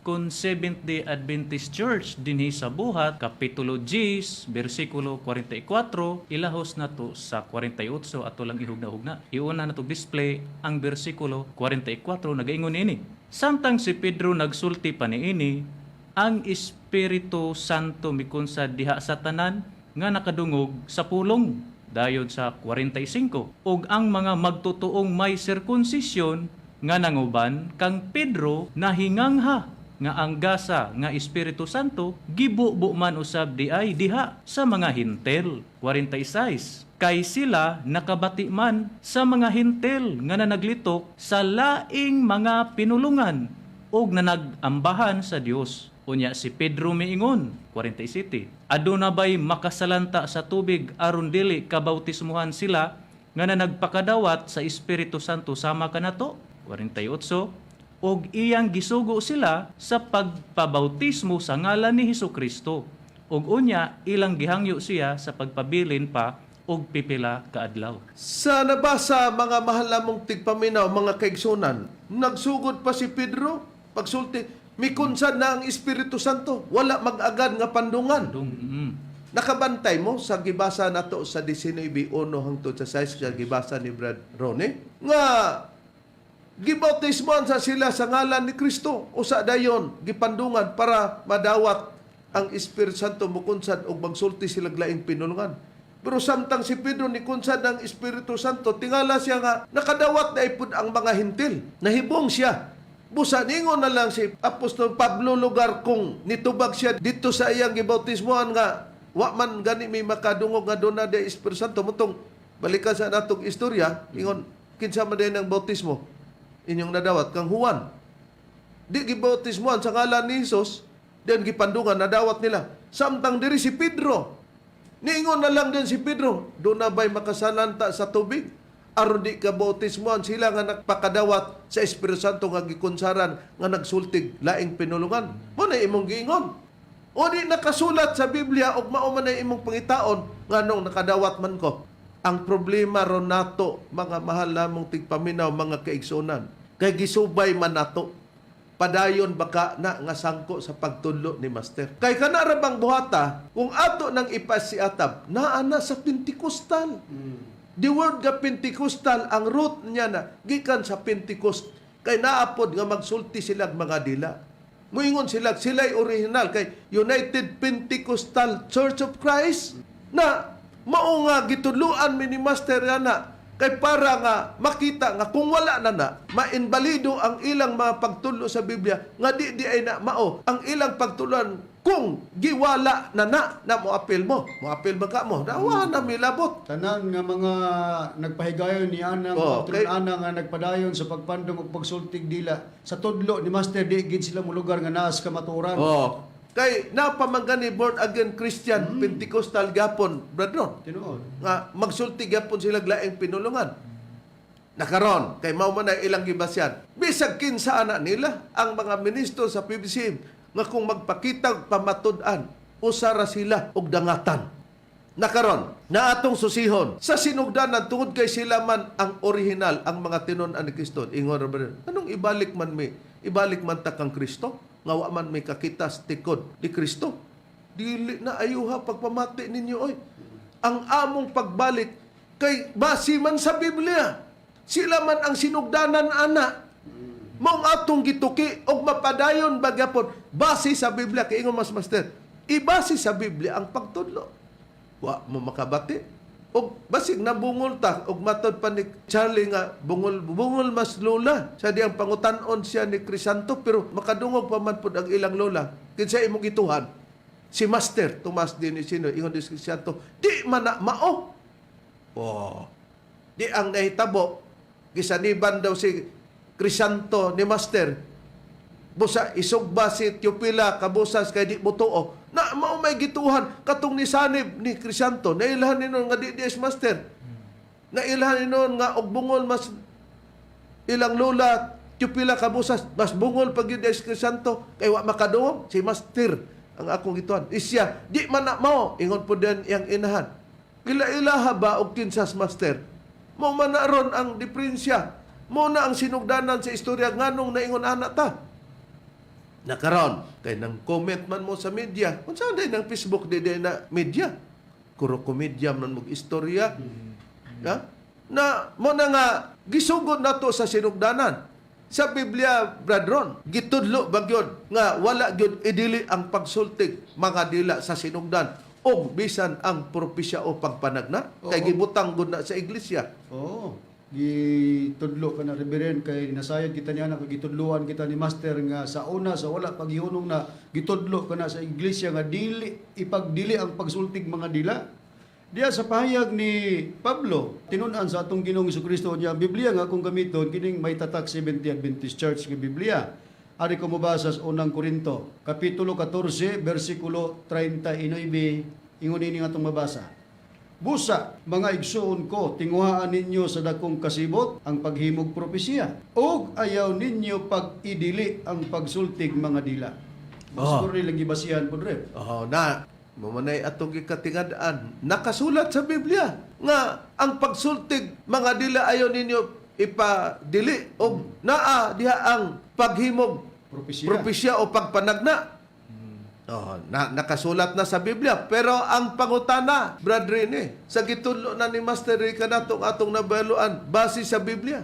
kon Seventh Day Adventist Church dinhi sa Buhat kapitulo 10 bersikulo 44, ilahos nato sa 48, ato lang ihugna-hugna. Iuna nato display ang bersikulo 44, nagaingon ini: Samtang si Pedro nagsulti pa niini, ang Espiritu Santo mikunsad diha sa tanan nga nakadungog sa pulong. Dayon sa 45, ug ang mga magtutuong may sirkunsisyon nga nanguban kang Pedro nahingangha nga ang gasa nga Espiritu Santo gibubo man usab di ay diha sa mga Hintel. 46, kay sila nakabati man sa mga Hintel nga nanaglitok sa laing mga pinulungan ug nanagambahan sa Dios. Unya si Pedro miingon, 47, aduna bay makasalanta sa tubig aron dili kabautismuhan sila nga nanagpakadawat sa Espiritu Santo sama kanato? 48, ug iyang gisugo sila sa pagpabautismo sa ngalan ni Hesus Kristo. Ug unya ilang gihangyo siya sa pagpabilin pa og pipila ka adlaw. Sa nabasa, mga mahal namong tigpaminaw, mga kaigsunan, nagsugod pa si Pedro, pagsulti, mikunsad na ang Espiritu Santo, wala mag-agad nga pandungan. Dung. Nakabantay mo sa gibasa nato sa 19:1 hangtod sa 6 sa gibasa ni Brad Ronnie nga gibautismoan sa sila sa ngalan ni Kristo, usa dayon gipandungan para madawat ang Espiritu Santo, mukunsad og magsulti sila laing pinulungan. Pero samtang si Pedro ni kunsad ang Espiritu Santo, tingala siya nga nakadawat na ipod ang mga Hintil. Nahibong siya. Busa ningon na lang si Apostol Pablo lugar kung nitubag siya dito sa iyang gibautismoan nga wa man gani may makadungog nga duna de Espiritu Santo. Mutong balikan sa natong istorya, ingon kinsa man din ang bautismo inyong nadawat kang Juan? Di gibautismoan sa ngalan ni Jesus, then gipandungan, nadawat nila. Samtang diri si Pedro, niingon na lang din si Pedro, duna ba'y makasalanta sa tubig aron di ka bautismoan sila nga nagpakadawat sa Espiritu Santo nga gikunsaran nga nagsultig laing pinulungan? Mo na imong giingon. O di nakasulat sa Biblia og mao man na imong pangitaon nganong nakadawat man ko. Ang problema ron nato, mga mahal namong tigpaminaw, mga kaigsunan, kay gisubay man nato. Padayon baka na nga sangko sa pagtudlo ni Master. Kay kana ra bang buhata, kung ato nang ipasiatab, naa na sa Pentecostal. The word nga Pentecostal, ang root niya na gikan sa Pentecost. Kay naapod nga magsulti sila mga dila. Muingon sila, sila'y original kay United Pentecostal Church of Christ na mao nga gitudloan mi ni Master na kay para nga makita nga kung wala na na mainbalido ang ilang mga pagtudlo sa Biblia nga di di ay na mao ang ilang pagtudloan kung giwala na na na moapil mo moapil ba ka mo nawa na milabot. Tanan nga mga nagpahigayon ni anang Oh, oh, ana nga nagpadayon sa pagpandong ug pagsultig dila sa tudlo ni Master, di gid sila molugar nga naas kamaturan. Oh, kay napamanggan ni born again Christian Pentecostal gapon, Brad Ron. Tinuod. Nga magsulti gyapon sila laing pinulungan. Nakaron, kay mao man na ilang gibasyan. Bisag kinsa ana nila ang mga ministro sa PBCM nga kung magpakitag pamatud-an, usa ra sila og dangatan. Nakaron, na atong susihon sa sinugdanan tungod kay sila man ang original, ang mga tinon-an ni Kristo. Ingon ra ba rin, anong ibalik man mi? Ibalik man ta kang Kristo? Nga wa man mi kakita sa tikod ni Kristo. Dili na ayuha pagpamati ninyo oy. Ang among pagbalik kay base man sa Biblia. Sila man ang sinugdanan ana. Maong atong gituki og mapadayon bagyapon base sa Biblia kay ingon mas Master. Ibase sa Biblia ang pagtudlo. Wa mo makabati. Og basig nabungol ta og matod pa ni Charlie nga bungol bungol mas lola. Sa diyang pangutan-on siya ni Crisanto, pero makadungog pa man pud ang ilang lola. Kinsa imong gituhan? Si Master Tomas Dionisino. Ingon ni Crisanto, "Di man na mao." Oh. Di ang nahitabo, gisaniban daw si Crisanto ni Master. Busa isugba si Teopila Kabusas kay di motuo. Na mao may gituhan katong nisanib ni Crisanto. Nailhan ni nga di di is Master. Nailhan ni nga og bungol mas ilang lola Teopila Kabusas, mas bungol pag yun si Crisanto kay wa makadungog. Si Master ang akong gituhan. Isya, di man na mao, ingon po din iyang inahan. Ila-ilaha ba og kinsas Master? Mao man na ron ang diferensya. Mao na ang sinugdanan sa istorya nganong naingon ana ta. Nakaron, kay nang comment man mo sa media, unsa day nang Facebook, di day na media. Kuro komedya man mo istorya. Ha? Na mo na nga gisugod nato sa sinugdanan. Sa Biblia, Brad Ron, gitudlo ba gyud nga wala gyud idili ang pagsultig mga dila sa sinugdan o bisan ang propesya o pagpanagna kay gibutang gud na sa iglesia? Oo. Gitudlo ka na, Reverend, kay nasayod kita niya na gitudloan kita ni Master nga sa una, sa wala paghihunong na, gitudlo ka na sa iglesia nga dili ipagdili ang pagsultig mga dila. Diya sa pahayag ni Pablo, tinun-an sa atong Ginoong Kristo niya, ang Biblia nga akong gamiton kining may tatak 70 Adventist Church nga Biblia. Ari ko mobasa sa Unang Korinto, kapitulo 14, bersikulo 39, ingon ini nga atong mabasa. "Busa, mga igsuon ko, tinguhaan ninyo sa dakong kasibot ang paghimog propesiya. Og ayaw ninyo pag-idili ang pagsultig mga dila." Oh. Siguro nilang gibasihan po, Rep. Oh, na mao manay atong gikatingad-an. Nakasulat sa Biblia nga ang pagsultig mga dila ayaw ninyo ipadili og naa diha ang paghimog Propesiya. Propesya o pagpanagna. Oh, na, nakasulat na sa Biblia. Pero ang pangutana, Brad Rene, sa gitudlo na ni Master Rica natong atong nabaluan, base sa Biblia,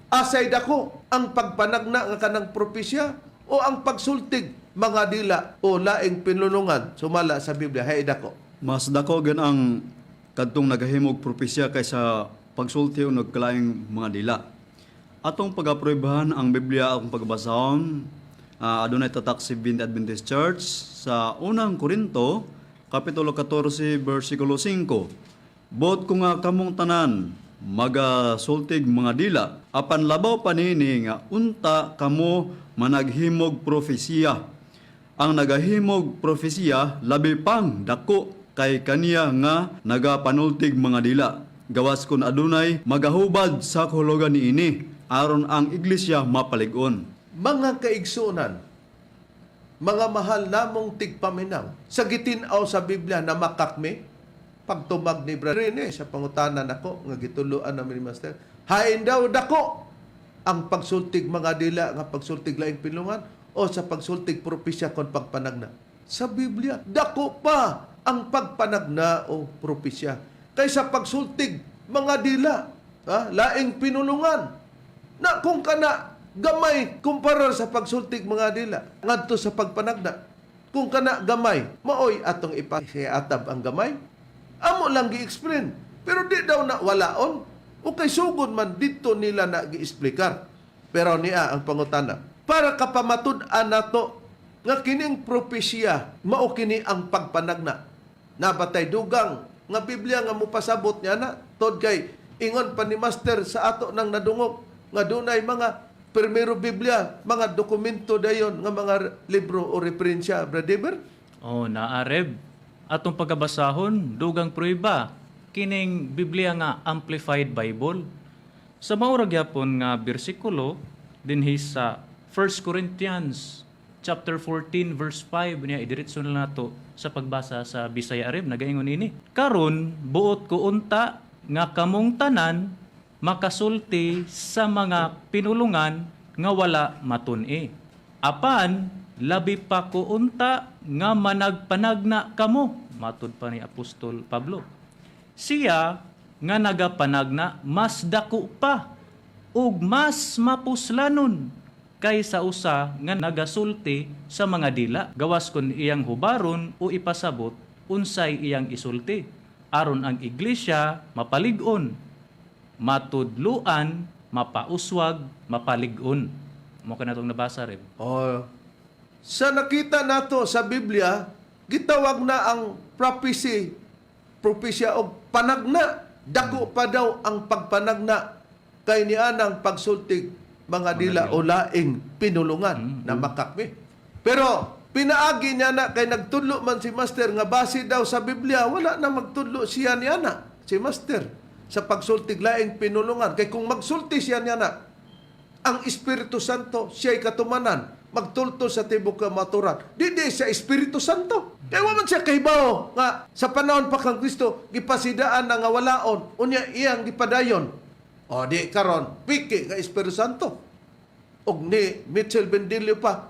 asay dako ang pagpanagna nga kanang propesya o ang pagsultig mga dila o laing pinulungan sumala sa Biblia? Hay dako. Mas dako gyud ang kadtong nagahimog propesya kaysa pagsulti o nagkalaing mga dila. Atong pag-aprobahan ang Biblia akong pagbasahon, adunay tatak si Adventist Church sa Unang Korinto kapitulo 14 bersikulo 5. "Buot ko nga kamong tanan magasultig mga dila, apan labaw pa nini nga unta kamo managhimog propesiya. Ang nagahimog propesiya labi pang dako kay kaniya nga nagapanultig mga dila. Gawas kun adunay magahubad sa kahulugan niini aron ang iglesia mapalig-on." Mga kaigsunan, mga mahal namong tigpaminaw, sa gitin-aw sa Biblia na makakmi, pagtumag ni Brad Rene sa pangutana nako nga gituluan namin ni Master, hain daw dako ang pagsultig mga dila nga pagsultig laing pinulungan o sa pagsultig propesya kon pagpanagna? Sa Biblia, dako pa ang pagpanagna o propesya kaysa pagsultig mga dila, ha? Laing pinulungan. Na kung kana gamay kumpara sa pagsultig mga dila ngadto sa pagpanagna. Kung kana gamay, maoy atong ipasiatab ang gamay. Amo lang gi-explain. Pero di daw na walaon. O kay sugod man dito nila na gi-explicar. Pero niya ang pangutana. Para kapamatud-an nato nga kining propesya mao kini ang pagpanagna. Nabatay dugang nga Biblia nga mupasabot niya na tod kay ingon pa ni Master sa ato nang nadungog nga dunay mga primero Biblia, mga dokumento dayon nga mga libro o referensya, Brother? Oh, naareb. Atong pagkabasahon, dugang pruiba, kining Biblia nga Amplified Bible. Sa mao ra gyapon nga bersikulo dinhi sa 1 Corinthians chapter 14 verse 5 niya, idiretso na nato sa pagbasa sa Bisaya, Reb. Nagaingon ini, "Karon buot ko unta nga kamong tanan makasulti sa mga pinulungan nga wala matun-i. Apan labi pa ko unta nga managpanagna kamo." Matud pa ni Apostol Pablo, siya nga nagapanagna mas dako pa ug mas mapuslanon kaysa usa nga nagasulti sa mga dila, gawas kon iyang hubaron o ipasabot unsay iyang isulti. aron ang iglesia mapalig-on, matudluan, mapauswag, mapalig-on. Mao kana atong nabasa, Reb. Oh. Sa nakita nato sa Biblia, gitawag na ang prophecy, propesya og panagna. Dako pa daw ang pagpanagna kay nianang pagsultig mga dila o laing pinulungan na makakmi. Pero pinaagi niya na kay nagtudlo man si Master nga base daw sa Biblia, wala na magtudlo siya niya na, si Master, sa pagsultig laing pinulungan. Kay kung magsulti siya niya na, ang Espiritu Santo siya'y katumanan, magtultol sa tibok kamaturan. Di di sa Espiritu Santo. Kaya wa man siya kahibaw nga sa panahon pa kang Kristo gipasidaan na nga walaon, unya iyang gipadayon. O di karon piki nga Espiritu Santo. Og ni Mitchell Bendilio pa,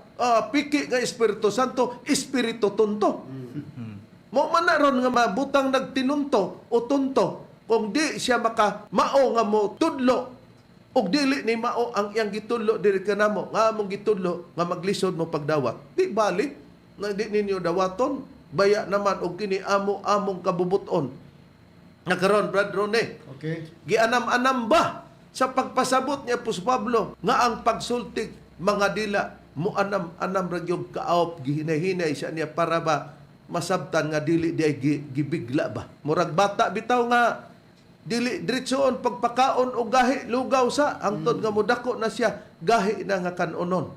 piki nga Espiritu Santo, Espiritu Tunto. Mo man na ron nga mabutang nagtinunto o tunto kung di siya maka mao nga mo tudlo og dili ni mao ang iyang gitudlo diri kanamo nga among gitudlo nga maglisod mo pagdawat, di bali na di ninyo dawaton, baya naman og kini amo among kabubuton nga karon, Brad Rone. Okay. Gianam-anam ba sa pagpasabot ni Apostol Pablo nga ang pagsultig mga dila mo anam-anam ra gyud kaawp, gihinay-hinay siya niya para ba masabtan nga dili di ay gibigla ba, murag bata bitaw nga dili diretsoon pagpakaon og gahi lugaw sa hangtod nga modako na siya, gahi na nga kanonon.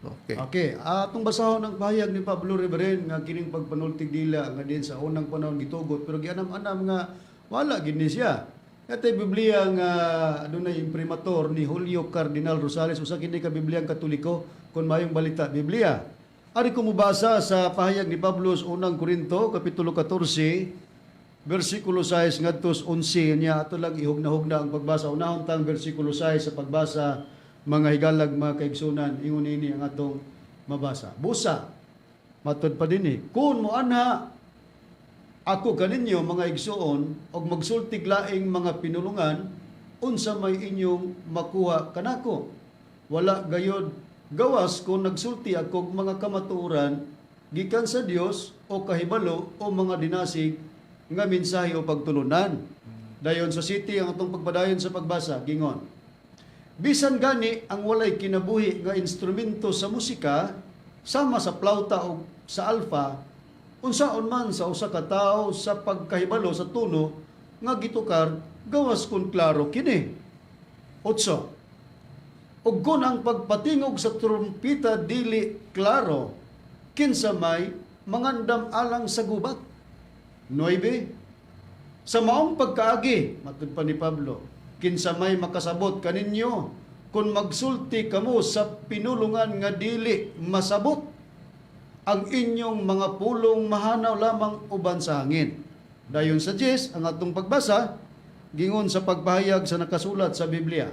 Okay. Okay, atong basahon ang pahayag ni Pablo Riveren nga kining pagpanultig dila nga din sa unang panahon gitugot pero gianam-anam nga wala gid ni siya. Atay Biblia nga adunay imprimatur ni Julio Cardinal Rosales, usa kini ka Bibliang Katoliko kon mayong balita Biblia. Ari ko mobasa sa pahayag ni Pablo sa Unang Korinto kapitulo 14 versikulo 6 ngadto sa 11 niya. Ato lang ihugna-hugna ang pagbasa. Unahon tang versikulo 6 sa pagbasa, mga higalag, mga kaigsunan. Ingon ini ang atong mabasa. Busa, matud pa dinhi, kung moanha ako kaninyo, mga igsuon, og magsultig laing mga pinulungan, unsa may inyong makuha kanako? Wala gayod, gawas kung nagsulti ako og mga kamatuoran gikan sa Dios o kahibalo o mga dinasig nga mensahe o pagtulunan. Dayon sa 7 ang atong pagpadayon sa pagbasa, gingon: Bisan gani ang walay kinabuhi nga instrumento sa musika sama sa plauta o sa alfa, unsaon man sa usa ka tawo sa pagkahibalo sa tono nga gitukar, gawas kun klaro kini? 8. Ug kun ang pagpatingog sa trumpita dili klaro, kinsa may mangandam alang sa gubat? 9. Sa maong pagkaagi, matud pa ni Pablo, kinsa may makasabot kaninyo kung magsulti kamo sa pinulungan nga dili masabot? Ang inyong mga pulong mahanaw lamang uban sa hangin. Dayon sa 10, ang atong pagbasa, gingon sa pagpahayag sa nakasulat sa Biblia.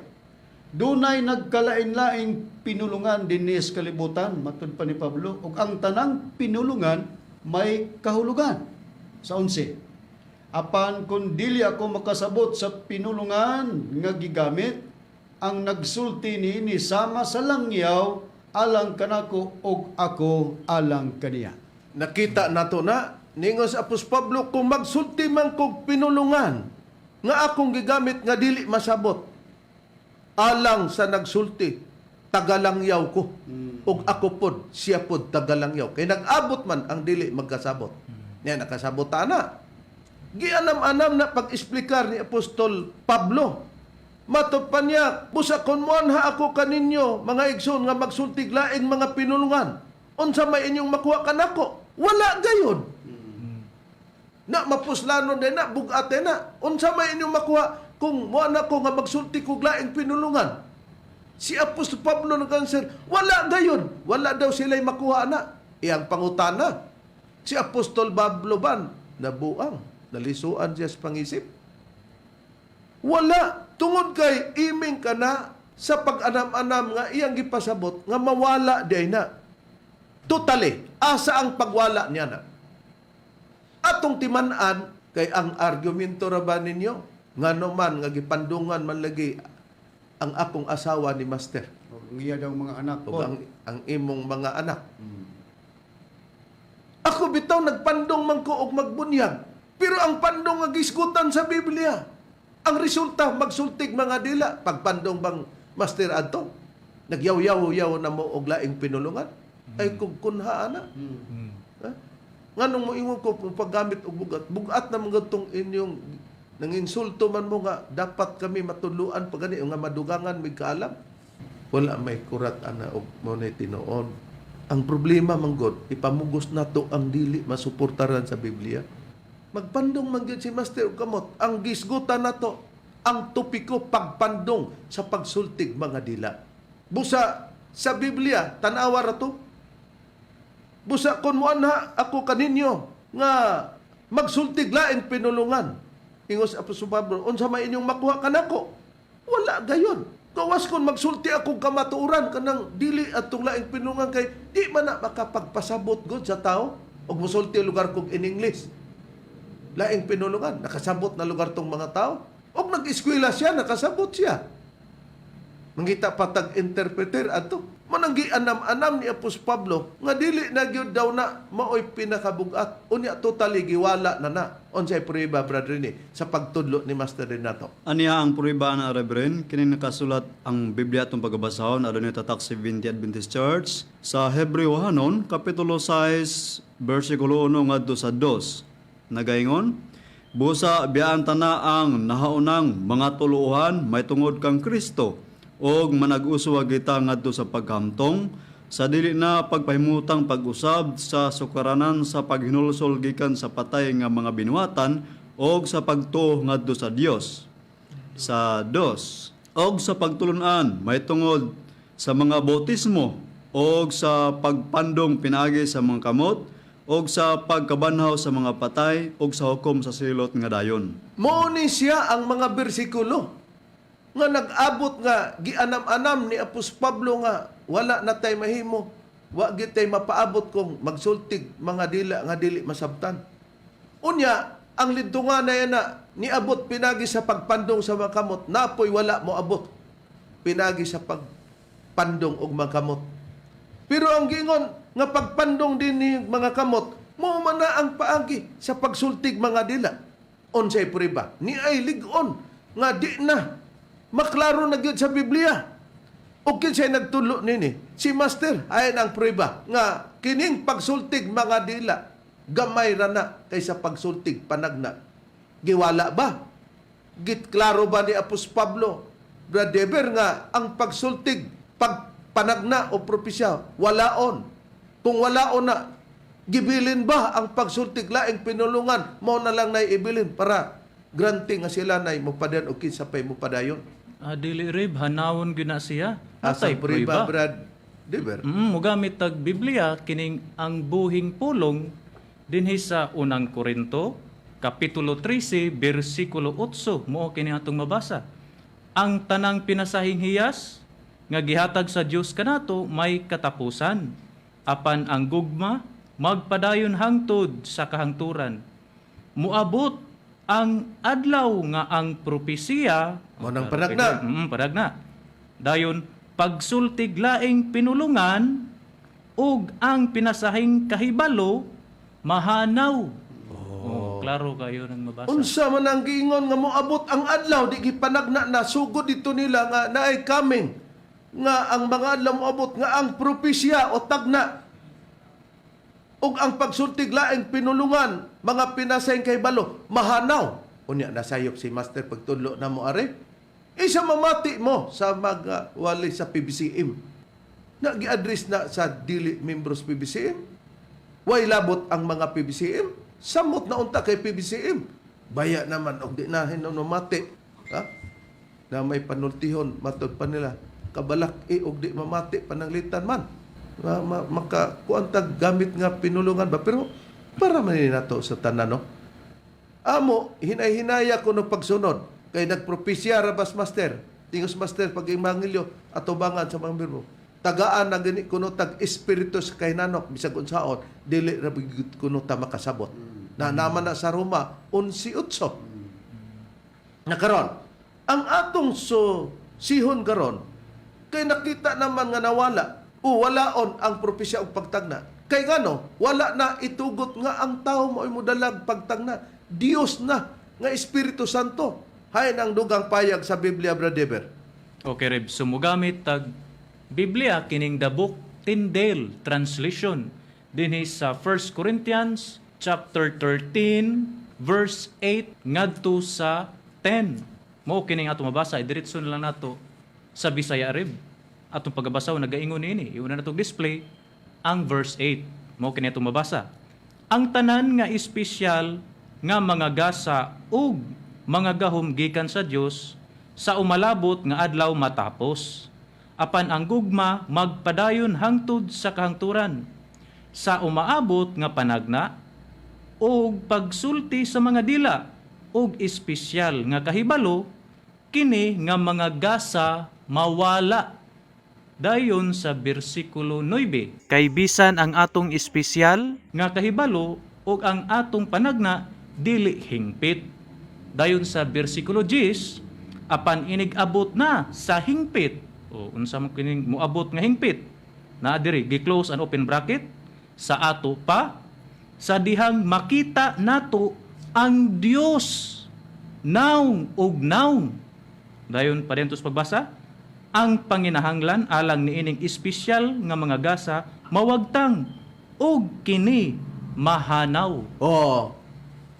Dunay nagkalain-laing pinulungan dinhi sa kalibutan, matud pa ni Pablo, ug ang tanang pinulungan may kahulugan. Sa 11, apan kung dili ako makasabot sa pinulungan nga gigamit, ang nagsulti niini sama sa langyaw alang kanako ug ako alang kaniya. Nakita nato na ningon sa Apostol Pablo, kung magsulti man kog pinulungan nga akong gigamit nga dili masabot alang sa nagsulti, tagalangyaw ko ug ako pod siya pod tagalangyaw, kay nag-abot man ang dili magkasabot niya, nakasabot ta na. Gianam-anam na pag-explicar ni Apostol Pablo. Matod pa niya, busa kon moanha ako kaninyo, mga igsoon, nga magsultig laing mga pinulungan, unsa may inyong makuha kanako? Wala gayod. Na mapuslanon din na, bugate na. Unsa may inyong makuha kung moana ko nga magsulti kog laing pinulungan? Si Apostol Pablo nag-answer, wala gayod. Wala daw sila'y makuha na. Iyang pangutana. Si Apostol Pablo ban, nabuang, nalisuan siya sa pangisip. Wala. Tungod kay iming ka na sa pag-anam-anam nga iyang gipasabot nga mawala di na. Totally, asa ang pagwala niya na? Atong timan-an kay ang argumento ra ba ninyo ngano man nga gipandungan man lagi ang akong asawa ni Master Ug ang iya daw mga anak ug po. ang imong mga anak. Ako bitaw nagpandong man ko og magbunyag. Pero ang pandong nga gisgutan sa Biblia, ang resulta magsultig mga dila. Pagpandong bang, Master, adto nagyaw-yaw-yaw na mo og laing pinulungan, ay kung kunha ana. Ha? Nganong moingon ko kung paggamit og bugat, bugat na mga tong inyong nanginsulto man mo nga dapat kami matuluan pa gani nga madugangan mig kaalam. Wala may kurat ana og mo na tinuon. Ang problema man gud, ipamugos nato ang dili masuportaran sa Biblia. Magpandong man gyud si Master og kamot. Ang gisgutan nato, ang topiko, pagpandong sa pagsultig mga dila. Busa sa Biblia, tanawa ra to. Busa kon moanha ako kaninyo nga magsultig laing pinulungan. Ingos Apostol Pablo, unsa may inyong makuha kanako? Wala gayon. Gawas kon magsulti akong kamatuoran kanang dili atong laing pinulungan kay di man na makapagpasabot gud sa tao og musulti lugar kog in English. Laing pinulungan, nakasabot na lugar tong mga tao. Og nag-eskwela siya, nakasabot siya. Mangita pa tag interpreter adto. Manang gianam-anam ni Apos Pablo nga dili na gyud daw na maoy pinakabugat. Unya totally giwala na na. Unsay prueba, Brother Rene, sa pagtudlo ni Master Renato? Aniya ang prueba na, Reverend, kini nakasulat ang Biblia atong pagabasahon adunay tatak Seventh Adventist Church sa Hebreohanon kapitulo 6 bersikulo 1 ngadto sa 2. Nagaingon, "Busa biyaan tana ang nahaunang mga tuluohan may tungod kang Kristo og manag-uso kita ngadto sa paghamtong sa dili na pagpahimutang pag-usab sa sukaranan sa paghinulsol gikan sa patay nga mga binuhatan og sa pagtuo ngadto sa Dios." Sa dos, og sa pagtulunan may tungod sa mga bautismo og sa pagpandong pinaagi sa mga kamot og sa pagkabanhaw sa mga patay og sa hukom sa silot nga dayon. Mao ni siya ang mga bersikulo nga nag-abot nga gianam-anam ni Apos Pablo nga wala na tay mahimo, wa gyud tay mapaabot kung magsultig mga dila nga dili masabtan. Unya, ang lintungan na yan na niabot pinagi sa pagpandong sa mga kamot, napoy wala mo abot pinagi sa pagpandong og mga kamot. Pero ang giingon nga pagpandong din ni mga kamot, mo man na ang paagi sa pagsultig mga dila. Unsay prueba? Ni ay lig-on nga di na maklaro na gyud sa Biblia. O kinsay nagtulo nini? Si Master. Ayan ang prueba nga kining pagsultig mga dila gamay ra na kaysa pagsultig panagna. Giwala ba? Git klaro ba ni Apos Pablo, Brad Dever, nga ang pagsultig pagpanagna o propesya walaon? Kung walaon na, gibilin ba ang pagsultig laing pinulungan mo na lang nay ibilin para granting nga sila nay mopadayon o kinsa pay mopadayon? Ah, dili rib, hanawon gyud na siya. Asa Atay prueba, Brad Dever? Mogamit tag Biblia kining ang buhing pulong dinhi sa Unang Korinto kapitulo 13 bersikulo 8, mao kini atong mabasa. Ang tanang pinasahing hiyas nga gihatag sa Dios kanato may katapusan. Apan ang gugma magpadayon hangtod sa kahangturan. Muabot ang adlaw nga ang propesiya Mao nang panagna. Panagna. Dayon pagsultig laing pinulungan ug ang pinasahing kahibalo mahanaw. Oh, klaro kayo nang mabasa. Unsa man ang giingon nga moabot ang adlaw, di gipanagna na, sugod dito nila nga naay coming nga ang mga adlaw moabot nga ang propesya o tagna ug ang pagsultig laing pinulungan, mga pinasahing kahibalo mahanaw. Unya nasayop si Master pagtudlo na mo are isa mamati mo sa mga wali sa PBCM na gi-address na sa dili membros PBCM. Way labot ang mga PBCM. Samot na unta kay PBCM. Baya naman og di na hinumati. Ha? Na may panultihon matod pa nila. Kabalak e og di mamati pananglitan man. Maka kuan tag gamit nga pinulungan ba, pero para man ni nato sa tanan, no. Amo hinay-hinaya ko no pagsunod kay nagpropesya ra bas Master. Tingos Master pag ebanghelyo atubangan sa mga biro. Tagaan na gani kuno tag espiritu sa kahinanok bisag unsaon dili ra gyud kuno ta makasabot. Na naman na sa Roma 11:8. Na karon ang atong so sihon karon kay nakita naman nga nawala o walaon ang propesya og pagtagna. Kay ngano wala na itugot nga ang tao mo modalag pagtagna. Dios na nga Espiritu Santo. Hain ang dugang payag sa Biblia, Brad Eber. Okay, Reb. So mugamit tag Biblia kining the book Tyndale translation dinhi sa 1 Corinthians chapter 13 verse 8 ngadto sa 10. Mao kining ato mabasa, diretso na lang nato sa Bisaya, Reb. Atong pagabasa nagaingon niini. Iuna natong display ang verse 8. Mao kini atong mabasa. Ang tanan nga espesyal nga mga gasa ug mga gahom gikan sa Dios sa umalabot nga adlaw matapos. Apan ang gugma magpadayon hangtod sa kahangturan. Sa umaabot nga panagna ug pagsulti sa mga dila ug espesyal nga kahibalo, kini nga mga gasa mawala. Dayon sa bersikulo 9. Kay bisan ang atong espesyal nga kahibalo ug ang atong panagna dili hingpit. Dayon sa bersikulo 10, apan inig-abot na sa hingpit. O unsa man kining moabot nga hingpit? Naa diri gi-close and open bracket sa ato pa sa dihang makita nato ang Dios naong ug naong. Dayon pa sa pagbasa, ang panginahanglan alang niining espesyal nga mga gasa mawagtang ug kini mahanaw. Oh.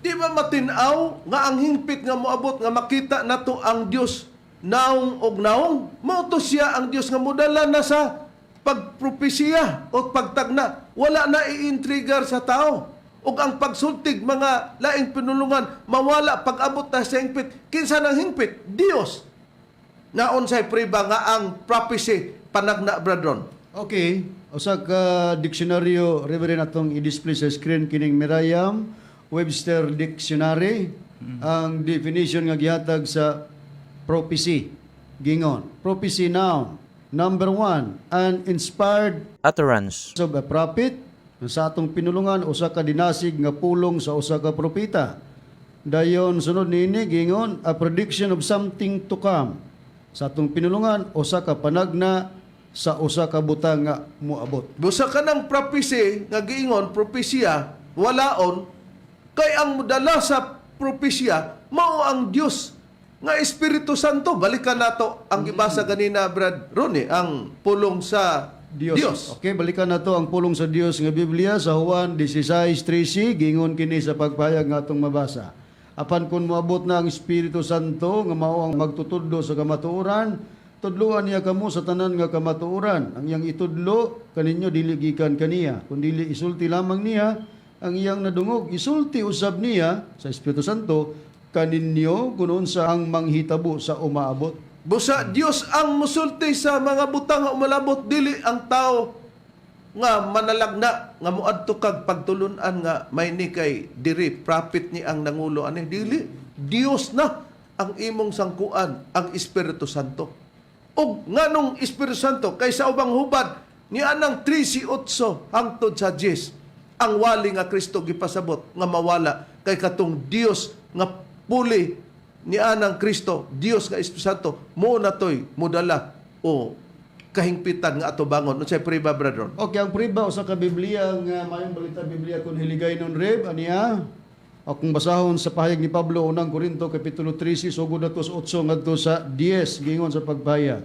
Di ba matinaw nga ang hingpit nga moabot nga makita nato ang Dios naong og naong? Mao to siya ang Dios nga modala na sa pagpropesiya o pagtagna. Wala na i-intrigar sa tao. Ug ang pagsultig mga laing pinulungan mawala pag-abot na sa hingpit. Kinsa nang hingpit? Dios. Naon say priba nga ang prophecy panagna, brethren. Okay, usa ka diksyonaryo, Reverend, atong i-display sa screen kining Merriam Webster Dictionary. Ang definition nga gihatag sa prophecy. Gingon, prophecy, noun. Number one, an inspired utterance of a prophet. Sa atong pinulungan, usa ka dinasig nga pulong sa usa ka propeta. Dayon sunod niini, gingon, a prediction of something to come. Sa atong pinulungan, usa ka panagna sa usa ka butang nga moabot. Busa ka ng prophecy nga giingon propesya walaon kay ang modala sa propesya mao ang Dios nga Espiritu Santo. Balikan nato ang gibasa ganina, Brad Ronnie, ang pulong sa Dios. Dios. Okay, balikan nato ang pulong sa Dios nga Biblia sa Juan 16:13, gingon kini sa pagpahayag nga atong mabasa. Apan kung moabot na ang Espiritu Santo nga mao ang magtutudlo sa kamatuoran, tudloan niya kamo sa tanan nga kamatuoran. Ang iyang itudlo kaninyo dili gikan kaniya, kundi isulti lamang niya ang iyang nadungog. Isulti usab niya sa Espiritu Santo kaninyo kung unsa ang manghitabo sa umaabot. Busa Dios ang musulti sa mga butang nga umalabot, dili ang tao nga manalagna nga moadto kag pagtulun-an nga may ni kay diri prophet ni ang nangulo ani. Dili, Dios na ang imong sangkuan, ang Espiritu Santo. Ug nganong Espiritu Santo? Kay sa ubang hubad ni anang 13:8 hangtod sa 10, ang wali nga Kristo gipasabot nga mawala kay katong Dios nga puli ni anang Kristo, Dios nga Espiritu Santo, mo na toy modala o kahingpitan nga ato bangon. Unsay priba, brethren? Okay, ang priba usa ka Biblia nga mayong balita Biblia kun hiligay nun, Reb, aniya. Akong basahon sa pahayag ni Pablo, unang Korinto kapitulo 13 sugod nato sa 8 ngadto sa 10, gingon sa pagpahayag.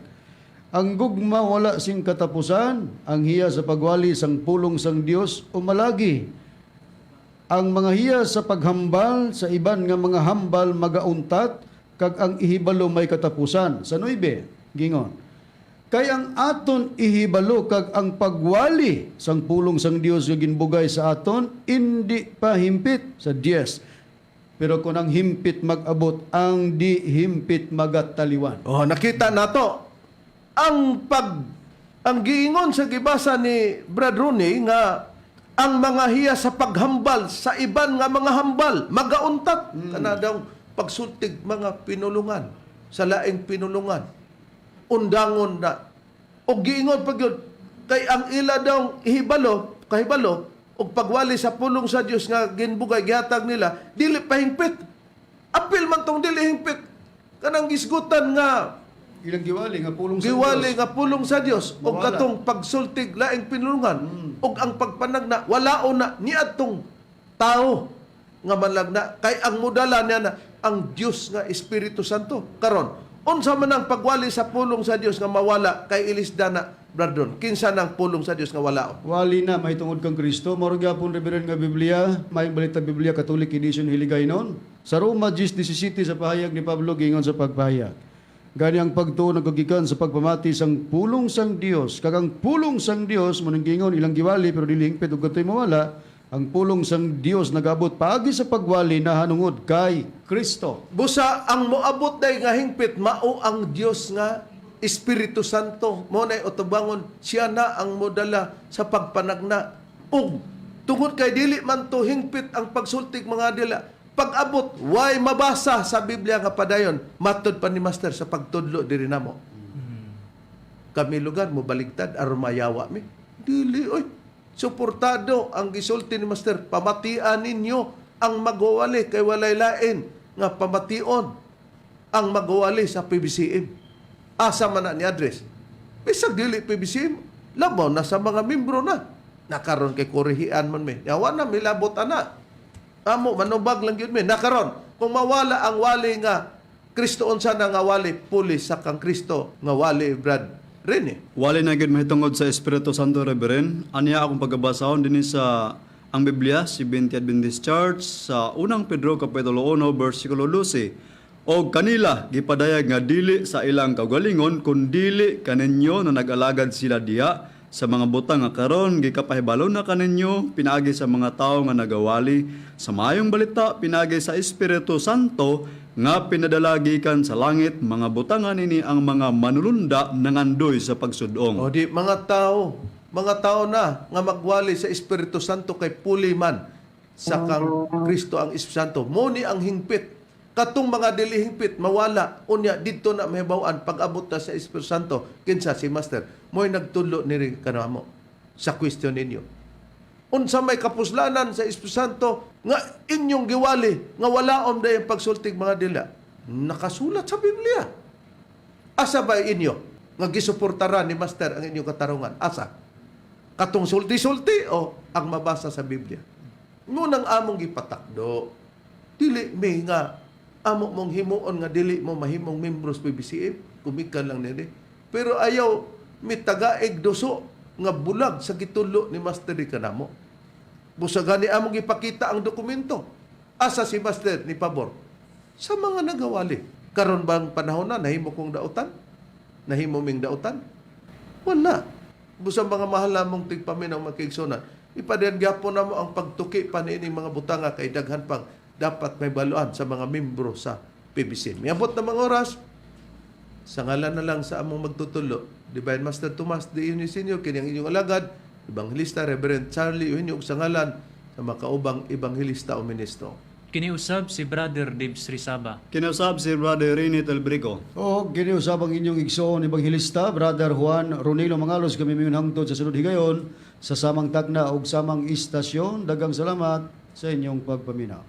Ang gugma wala sing katapusan, ang hiya sa pagwali sang pulong sang Dios umalagi. Ang mga hiya sa paghambal sa iban nga mga hambal magauntat kag ang ihibalo may katapusan. Sa 9, gingon. Kay ang aton ihibalo kag ang pagwali sang pulong sang Dios nga ginbugay sa aton indi pa himpit, sa 10. Pero kung ang himpit mag-abot, ang di himpit magataliwan. Oh, nakita nato ang pag ang giingon sa gibasa ni Brad Rooney nga ang mga hiya sa paghambal sa iban nga mga hambal magauntat, kana daw pagsultig mga pinulungan sa laing pinulungan undangon na. Og giingon pag yun, kay ang ila daw ihibalo kahibalo og pagwali sa pulong sa Dios nga ginbugay gihatag nila dili pa hingpit. Apil man tong dili hingpit kanang gisgutan nga Ilang giwali nga pulong sa giwali Dios. nga pulong sa Dios og Mawala. katong pagsultig laing pinulungan ug ang pagpanagna walaon na niadtong tao. nga manlagna kay ang modala niya na ang Dios nga Espiritu Santo. Karon, unsa man ang pagwali sa pulong sa Dios nga mawala kay ilisda na, Brad Ron? Kinsa nang pulong sa Dios nga wala? Wali na mahitungod kang Kristo, mao gyapon, Reverend, nga Biblia, Maayong Balita Biblia Catholic Edition Hiligaynon. Sa Roma 10:17, sa pahayag ni Pablo gingon sa pagpahayag: "Gani ang pagtuo nagagikan sa pagpamati sang pulong sang Dios, kag ang pulong sang Dios mo nang gingon ilang giwali pero dili hingpit ug katoy mawala. Ang pulong sang Dios nagabot paagi sa pagwali nahanungod kay Kristo." Busa ang moabot day nga hingpit mao ang Dios nga Espiritu Santo. Mo nay utubangon siya na ang modala sa pagpanagna. Ug tungod kay dili man to hingpit ang pagsultig mga dila, pag-abot way mabasa sa Biblia nga padayon matud pa ni Master sa pagtudlo diri namo. Kami lugar mo baligtad aron mayawa mi. Dili oy. Suportado ang gisulti ni Master, pamatian ninyo ang magwawali kay walay lain nga pamation ang magwawali sa PBCM. Asa man na ni address? Bisag dili PBCM, labaw na sa mga membro na. Nakaron kay korehian man mi. Yawa na milabot ana. Amo manubag lang gyud mi. Nakaron kung mawala ang wali nga Kristo, unsa na nga wali puli sa kang Kristo nga wali, Brad Rene? Wali na gyud mahitungod sa Espiritu Santo, Reverend. Aniya akong pagabasahon dinhi sa ang Biblia, Seventh Adventist Church, sa Unang Pedro kapitulo 1 bersikulo 12. "Og kanila gipadayag nga dili sa ilang kaugalingon kun dili kaninyo na nag-alagad sila diha sa mga butang nga karon gikapahibalo na kaninyo pinaagi sa mga tawo nga nagawali sa maayong balita pinaagi sa Espiritu Santo nga pinadala gikan sa langit. Mga butangan ini ang mga manulunda nangandoy sa pagsudong." O di mga tao na nga magwali sa Espiritu Santo kay puli man sa kang Kristo ang Espiritu Santo. Mo ni ang hingpit. Katong mga dili hingpit mawala unya didto na mahibaw-an pag-abot ta sa Espiritu Santo kinsa si Master. Mo'y nagtudlo niri kanamo sa question ninyo. Unsa may kapuslanan sa Espiritu Santo nga inyong giwali nga walaom dayon pagsultig mga dila? Nakasulat sa Biblia. Asa ba inyo nga gisuportaran ni Master ang inyong katarungan? Asa? Katong sulti-sulti o ang mabasa sa Biblia? Ngunang among gipatakdo. Dili mi nga amo mong himuon nga dili mo mahimong membros PBCM, kumikan lang nini. Pero ayaw mi tagaig duso nga bulag sa gitulo ni Master di kanamo. Busa gani among gipakita ang dokumento. Asa si Master ni pabor? Sa mga nagawali. Karon bang panahon na nahimo kong dautan? Nahimo ming dautan? Wala. Busa mga mahal namong tigpaminaw, makiigsunan, ipadayon gyapon namo ang pagtuki pa niining mga butanga kay daghan pang dapat may baluan sa mga membro sa PBC. Miabot na mga oras, sa ngalan na lang sa among magtutulo, Divine Master Tomas de Eugenio, kini ang inyong alagad, Evangelista Reverend Charlie Eugenio, ug sa ngalan sa makaubang ebanghilista o ministro. Kiniusab si Brother Dave Srisaba. Kinausab si Brother Rene Telbrico. O giniusab ang inyong igsoon ebanghelista, Brother Juan Ronilo Mangalos. Kami miingon hangtod sa sunod higayon sa samang takna ug samang istasyon. Daghang salamat sa inyong pagpaminaw.